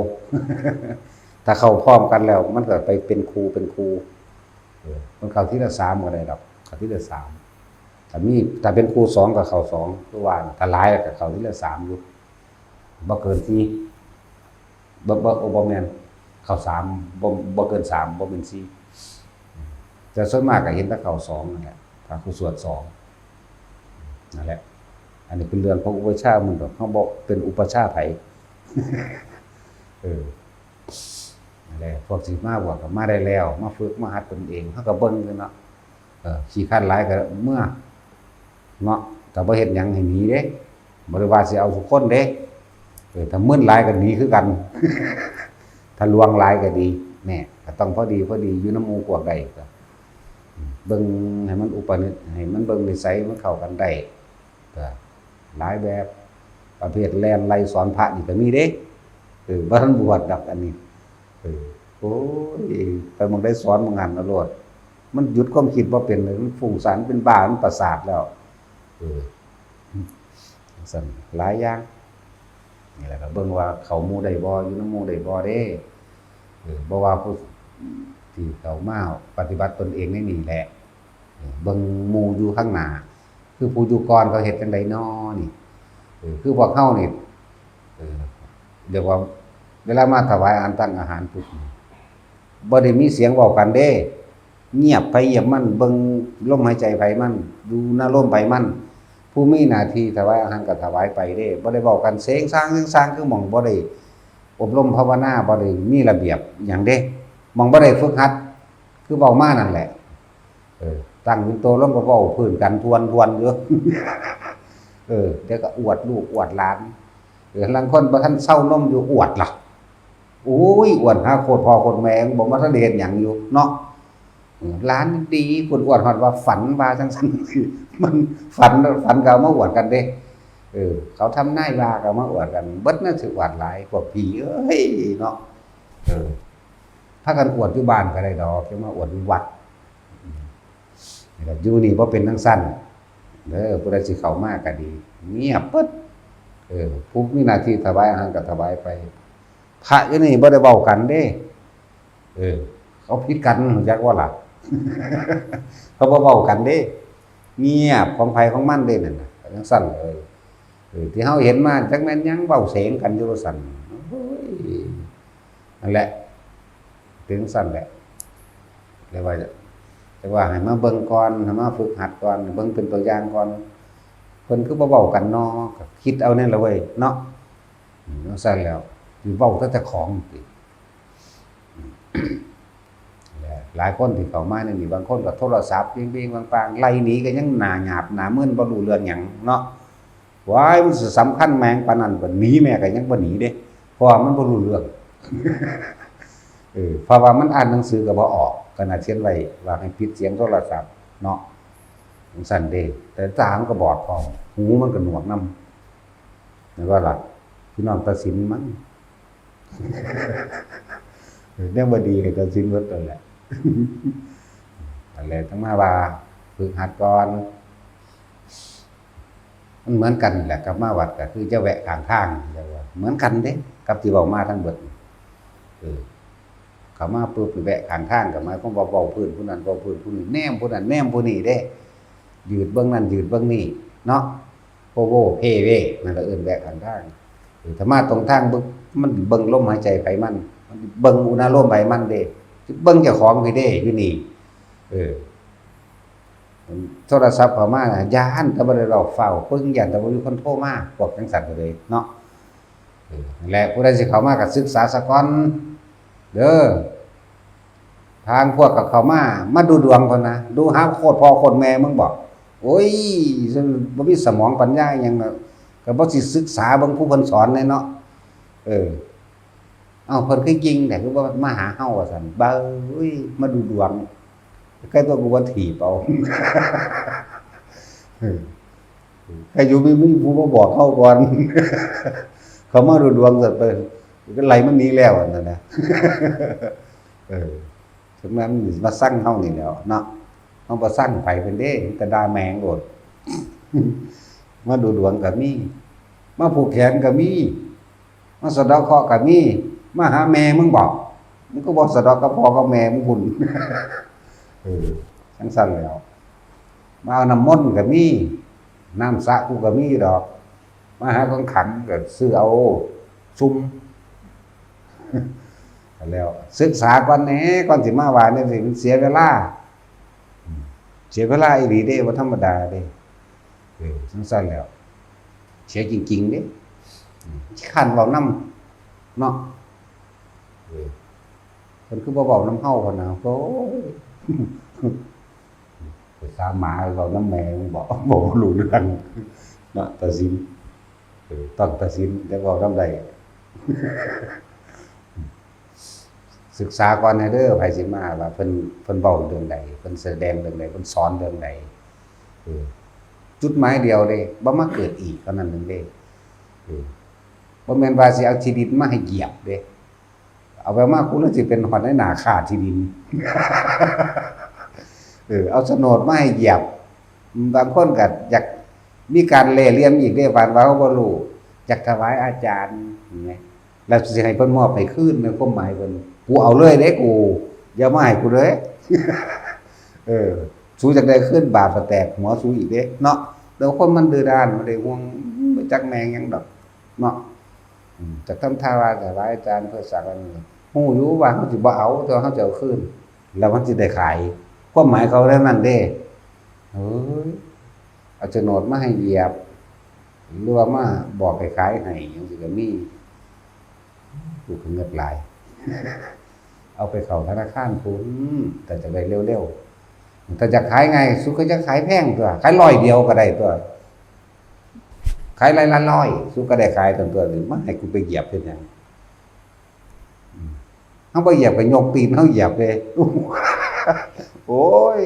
ถ้าเข้าพร้อมกันแล้ว มันก็ไปเป็นคู่เป็นคู่ เออ มันเข้าทีละสามก็ได้ดอก เข้าทีละสาม ถ้ามี ถ้าเป็นคู่สองก็เข้าสอง คือว่า ถ้าหลายก็เข้าทีละสามอยู่ บ่เกินสี่ บ่ บ่ โอ้ บ่แม่น เข้าสาม บ่ บ่เกินสาม บ่แม่นสี่ แต่ส่วนมากก็เห็นแต่เข้าสองนั่นแหละ พระครูสวดสอง นั่นแหละ อันนี้เป็นเรื่องของอุปัชฌาย์ มันดอก เฮาบ่เป็นอุปัชฌาย์ไผ เออ นั่นแหละ พวกสิมาบวชก็มาได้แล้ว มาฝึกมาหัดตนเอง เฮาก็เบิ่งอยู่เนาะ เออ ขี้คร้านหลายก็เมือ เนาะ แต่บ่เฮ็ดหยังให้หนีเด้ บ่ได้ว่าสิเอาทุกคนเด้ เออ ถ้ามึนหลายก็หนีคือกัน ถ้าลวงหลายก็ดี แหม ก็ต้องพอดี พอดี อยู่นำหมู่พวกใดก็ เบิ่งให้มันอุปนิสัย ให้มันเบิ่งนิสัยมันเข้ากันได้ ก็หลายแบบ ประเภทแล่นไล่สอนพระนี่ก็มีเด้ เออ บ่ทันบวชดอกอันนี้ เออ โอ้ย ไปหม่องใดสอนหม่องหั้นเอาโลด มันหยุดความคิดบ่เป็นเลย มันฟุ้งซ่าน เป็นบ้า มันประสาทแล้ว เออ จั่งซั้น หลายอย่าง นี่แหละ ก็เบิ่งว่าเข้าหมู่ได้บ่ อยู่นำหมู่ได้บ่เด้ เออ บ่ว่าผู้ที่เข้ามาปฏิบัติตนเองในนี่แหละ เออ เบิ่งหมู่อยู่ข้างหน้า คือผู้อยู่ก่อนเขาเฮ็ดจั่งใดน้อนี่ เออ คือพวกเฮานี่ เออ เรียกว่า เวลามาถวายอาหาร ตั้งอาหารปุ๊บ บ่ได้มีเสียงเว้ากันเด้ เงียบไผเงียบมัน เบิ่งลมหายใจไผมัน อยู่นำลมไผมัน ผู้มีหน้าที่ถวายอาหารก็ถวายไปเด้ บ่ได้เว้ากันเสียงซ่างเสียงซ่าง คือหม่องบ่ได้อบรมภาวนา บ่ได้มีระเบียบหยังเด้ หม่องบ่ได้ฝึกหัด คือเว้ามานั่นแหละ เออ ตั้งเป็นโตลงก็เว้าพื้นกันทวนๆอยู่ เออ เดี๋ยวก็อวดลูกอวดหลาน เออ ลางคนบ่ทันเซานมอยู่อวดล่ะ โอ้ย อวดหาโคตรพ่อโคตรแม่ บ่มาทันได้เฮ็ดหยังอยู่เนาะ เออ หลานดี พู้นอวดฮอดว่าฝันว่าจั่งซั้น มันฝัน ฝันก็เอามาอวดกันเด้ เออ เขาทำนายว่าก็เอามาอวดกัน เบิดนั่นสิอวดหลาย พวกผีเอ้ยเนาะ เออ พากันอวดอยู่บ้านก็ได้ดอก จะมาอวดอยู่วัด อืม นี่ล่ะ อยู่นี่บ่เป็นจั่งซั้นเด้อ ผู้ใดสิเข้ามาก็ดี เงียบปึ๊ด เออ ผู้มีหน้าที่ถวายอาหารก็ถวายไป พระอยู่นี่บ่ได้เว้ากันเด้ เออ เขาผิดกัน รู้จักบ่ล่ะ เขาบ่เว้ากันเด้ เงียบของไผของมันเด้นั่นน่ะ จั่งซั้นเลย เออ ที่เฮาเห็นมาจักแม่นหยังเว้าเสียงกันอยู่ว่าซั่น โอ้ย นั่นแหละ เป็นจั่งซั้นแหละ เรียกว่า เรียกว่าให้มาเบิ่งก่อน ให้มาฝึกหัดก่อน เบิ่งเป็นตัวอย่างก่อน เพิ่นคือบ่เว้ากันน้อ ก็คิดเอาแน่ละเว้ยเนาะ จั่งซั้นแล้ว สิเว้าแต่เจ้าของติ หลายคนที่เข้ามาในนี่ บางคนก็โทรศัพท์เบ้งๆ ปังๆ ไล่หนีก็ยังหน้าหยาบหน้ามึน บ่รู้เรื่องหยังเนาะ ว้าย มันสิสำคัญแม่งปานนั้นบ่ หนีแม่ก็ยังบ่หนีเด้ เพราะว่ามันบ่รู้เรื่อง เออ เพราะว่ามันอ่านหนังสือก็บ่ออก ขนาดเขียนไว้ว่าให้ปิดเสียงโทรศัพท์เนาะ จั่งซั้นเด้ แต่ตามันก็บอดพร้อม หูมันก็หนวกนำ แม่นบ่ล่ะ พี่น้องตัดสินมั้ง เออ แนวบ่ดีให้ตัดสินเบิดนั่นแหละ นั่นแหละ จั่งมาว่าฝึกหัดก่อน มันเหมือนกันแหละ กลับมาวัดก็คือจะแวะข้างทาง เหมือนกันเด้ กับที่เว้ามาทั้งเบิด เออ เข้ามาปุ๊บไปแวะข้างทาง ก็หมายความว่าเว้าพื้นผู้นั้น เว้าพื้นผู้นี้ แนมผู้นั้น แนมผู้นี้เด้ ยืดเบิ่งนั่น ยืดเบิ่งนี่ เนาะ โพโวเพเว นั่นก็เอิ้นแวะข้างทาง เออ ถ้ามาตรงทางบึก มันเบิ่งลมหายใจไผมัน มันเบิ่งอุณหภูมิไผมันเด้ เบิ่งเจ้าของพี้เด้ อยู่นี่ เออ โทรศัพท์เข้ามาน่ะ ย้านแต่บ่ได้เว้า ฟ้าวปึ้ง ย้านแต่บ่มีคนโทรมา พวกจั่งซั้นก็เลยเนาะ เออ นั่นแหละ ผู้ใดสิเข้ามาก็ศึกษาซะก่อนเด้อ ทางพวกก็เข้ามา มาดูดวงก่อนนะ ดูหาโคตรพ่อโคตรแม่มึงบอก โอ้ย บ่มีสมองปัญญาอิหยังเนาะ ก็บ่สิศึกษาเบิ่งผู้เพิ่นสอนแหน่เนาะ เออ เอ้า เพิ่นคือยิงแต่คือว่ามาหาเฮาว่าซั่น เบ้ย มาดูดวง ใกล้ตัวกูว่าถีบเอา เออ ใครอยู่มี มีผู้มาบอกเฮาก่อน เขามาดูดวงเสร็จไป ก็ไล่มันหนีแล้วนั่นนะ เออ ถึงแม้มันมาสั่งเฮานี่แหล้วเนาะ เฮาบ่สั่งไผเพิ่นเด้ มีแต่ด่าแม่งโลด มาดูดวงก็มี มาผูกแขนก็มี มาสะเดาะเคราะห์ก็มี มาหาแม่มึงบอก มึงก็บอกสะเดาะกับพ่อกับแม่มึงพุ่น เออ จั่งซั้นแหล้ว มาเอาน้ำมนต์ก็มี น้ำสระกูก็มีดอก มาหาของขังก็ซื้อเอาซุ่ม แล้วศึกษาก่อนแหน่ ก่อนสิมาว่าจั่งซี้ มันเสียเวลา เสียเวลาอีหลีเด้ บ่ธรรมดาเด้ เออ จั่งซั้นแหล้ว เสียจริงๆเด้ อืม คันเว้านำเนาะ เออ เพิ่นคือบ่เว้านำเฮาหั่นนะ โอ้ย ภาษาหมาเว้านำแม่มึงบอก บ่รู้เรื่องเนาะ ตัดสิน เออ ต้องตัดสิน จั่งเว้านำได้ ศึกษาก่อนแหน่เด้อ ไผสิมา ว่าเพิ่น เพิ่นเว้าเรื่องใด เพิ่นแสดงเรื่องใด เพิ่นสอนเรื่องใด เออ จุดหมายเดียวเด้ บ่มาเกิดอีกเท่านั้นหนึ่งเด้ เออ บ่แม่นว่าสิเอาที่ดินมาให้เหยียบเด้ เอาไปมากูเลยสิเป็นฮอดนายหน้าค้าที่ดิน เออ เอาโฉนดมาให้เหยียบ บางคนก็อยากมีการแล่เหลี่ยมอีกเด้ ปานว่าเฮาบ่รู้ อยากถวายอาจารย์ เห็นไหม แล้วสิให้เพิ่นมอบให้คืน ในความหมายเพิ่น กูเอาเลยเด้กู อย่ามาให้กูเลย เออ สูอยากได้คืน บาปก็แตกหัวสูอีกเด้เนาะ แล้วคนมันดื้อด้าน บ่ได้ห่วง บ่จักแม่งหยังดอกเนาะ อืม จักทำท่าว่าถวายอาจารย์เพื่อสร้างอันนี้ ฮู้อยู่ว่าเฮาสิบ่เอา แต่ว่าเฮาจะเอาคืน แล้วมันสิได้ขาย ความหมายเขาแนวนั้นเด้ เอ้ย เอาโฉนดมาให้เหยียบ หรือว่ามาบอกให้ขายให้ จั่งซี้ก็มี กูก็เงิดหลาย เอาไปเข้าธนาคารพุ้น แต่จะได้เร็วๆ แต่จะขายไง สุก็จะขายแพงตัว ขายร้อยเดียวก็ได้ตัว ขายร้อยละร้อย สุก็ได้ขายตันตัว หรือมาให้กูไปเหยียบเฮ็ดหยัง อืม เฮาบ่เหยียบก็ยกตีนเฮาเหยียบเลย โอ้ย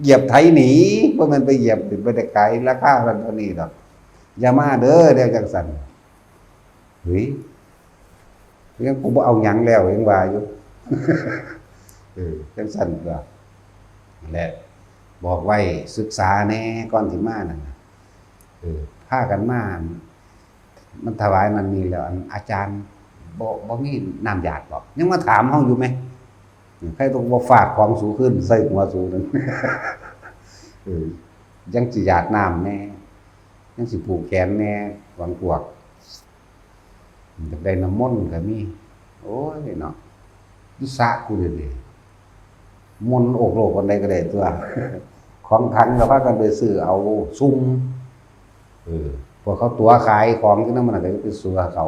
เหยียบไถหนี บ่แม่นไปเหยียบ บ่ได้ขายราคาเท่านี้ดอก อย่ามาเด้อ แนวจั่งซั้น เฮ้ย ยังกูบ่เอาหยังแล้ว ยังว่าอยู่ เออ จั่งซั้นก็ นั่นแหละ บอกไว้ศึกษาแหน่ก่อนสิมานั่นน่ะ เออ พากันมา มันถวายนั่นนี่แล้ว อันอาจารย์ บ่ บ่มีน้ำหยาดบ่ ยังมาถามเฮาอยู่ไหม ใครต้องบ่ฟาดของสูขึ้นใส่หัวสูนั่น เออ ยังสิหยาดน้ำแหน่ ยังสิผูกแขนแหน่ บางพวก อยากได้น้ำมนต์ก็มี โอ้ยเนาะ อยู่สระกูเดี๋ยวนี้ มนต์โอกโลกอันใดก็ได้ตัว ของขังก็พากันไปซื้อเอาซุ่ม เออ พ วกเขาตั๋วขายของจั่งนั้น มันก็จะไปเชื่อเขา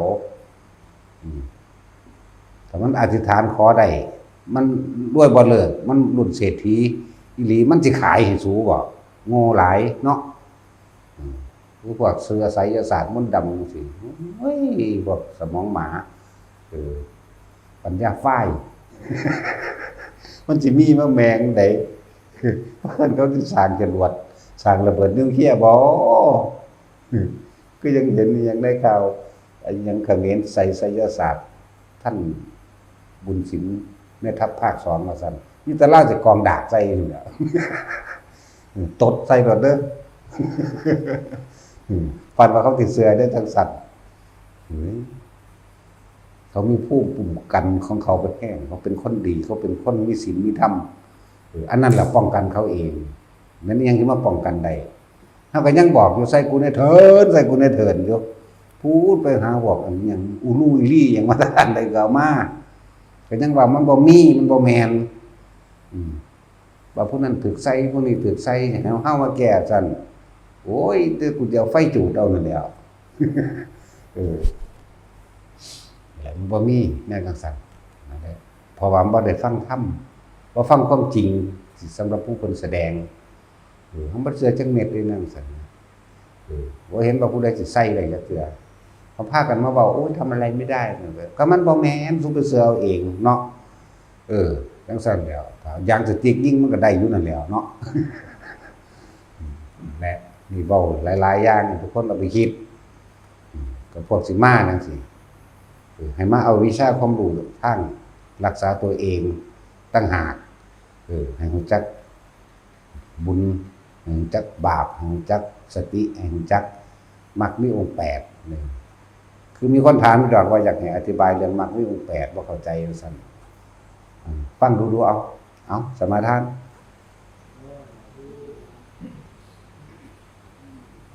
อืม ถ้ามันอธิษฐานขอได้ มันรวยบ่เลิก มันรุ่นเศรษฐีอีหลี มันสิขายให้สูบ่ โง่หลายเนาะ อืม คือพวกเชื่อไสยศาสตร์มนต์ดำจั่งซี้ โอ้ย พวกสมองหมา เออ ปัญญาฝ้าย มันสิมีมาแม่นใด เพราะฉะนั้นเขาสิสร้างจรวด สร้างระเบิดนิวเคลียร์บ่ คือยังเห็นยังได้ข่าว ไอ้ยังเขมรใส่ไสยศาสตร์ ท่านบุญสินแม่ทัพภาคสองว่าซั่น มีแต่ลาวสิกองดากใส่อยู่แล้ว ตดใส่โลดเด้อ อืม ปานว่าเขาสิเชื่อได้จั่งซั่น เฮ้ย เขามีภูมิคุ้มกันของเขาเป็นแฮง เขาเป็นคนดี เขาเป็นคนมีศีลมีธรรม เออ อันนั้นแหละป้องกันเขาเอง แม่นอิหยังที่มาป้องกันได้ เขาก็ยังบอกอยู่ "ใส่กูแหน่เถิน ใส่กูแหน่เถิน" อยู่ พูดไปหาบอกอันหยัง อูลู่อีลี่หยังมา แต่อันใดก็เอามา ก็ยังว่ามันบ่มี มันบ่แม่น อืม ว่าผู้นั้นถืกใส่ ผู้นี้ถืกใส่ ให้เฮามาแก้ซั่น โอ้ย แต่กูจะเอาไฟจูดเอานั่นแหล้ว เออ แล้วมันบ่มีแนวจั่งซั่น นั่นแหละ เพราะว่ามันบ่ได้ฟังธรรม บ่ฟังความจริง สำหรับผู้เพิ่นแสดง เออ มันบ่เชื่อจักเม็ดเลยแนวจั่งซั่น เออ บ่เห็นว่าผู้ใดสิใส่ได้จักเทื่อ เขาพากันมาเว้า "โอ้ย ทำอะไรไม่ได้" ก็มันบ่แม่น สูไปเชื่อเอาเองเนาะ เออ จั่งซั่นแหล้ว ยางสติ๊กยิงมันก็ได้อยู่นั่นแหล้วเนาะ และนี่เว้าหลายๆอย่าง ทุกคนเอาไปคิด อืม กับพวกสิมาจั่งซี้ เออ ให้มาเอาวิชาความรู้ทางรักษาตัวเองต่างหาก เออ ให้รู้จักบุญ ให้รู้จักบาป ให้รู้จักสติ ให้รู้จักมรรคมีองค์แปด เออ คือมีคนถามอยู่ดอกว่าอยากให้อธิบายเรื่องมรรคมีองค์แปด บ่เข้าใจว่าซั่น อืม ฟังดูๆ เอา เอา สมาทาน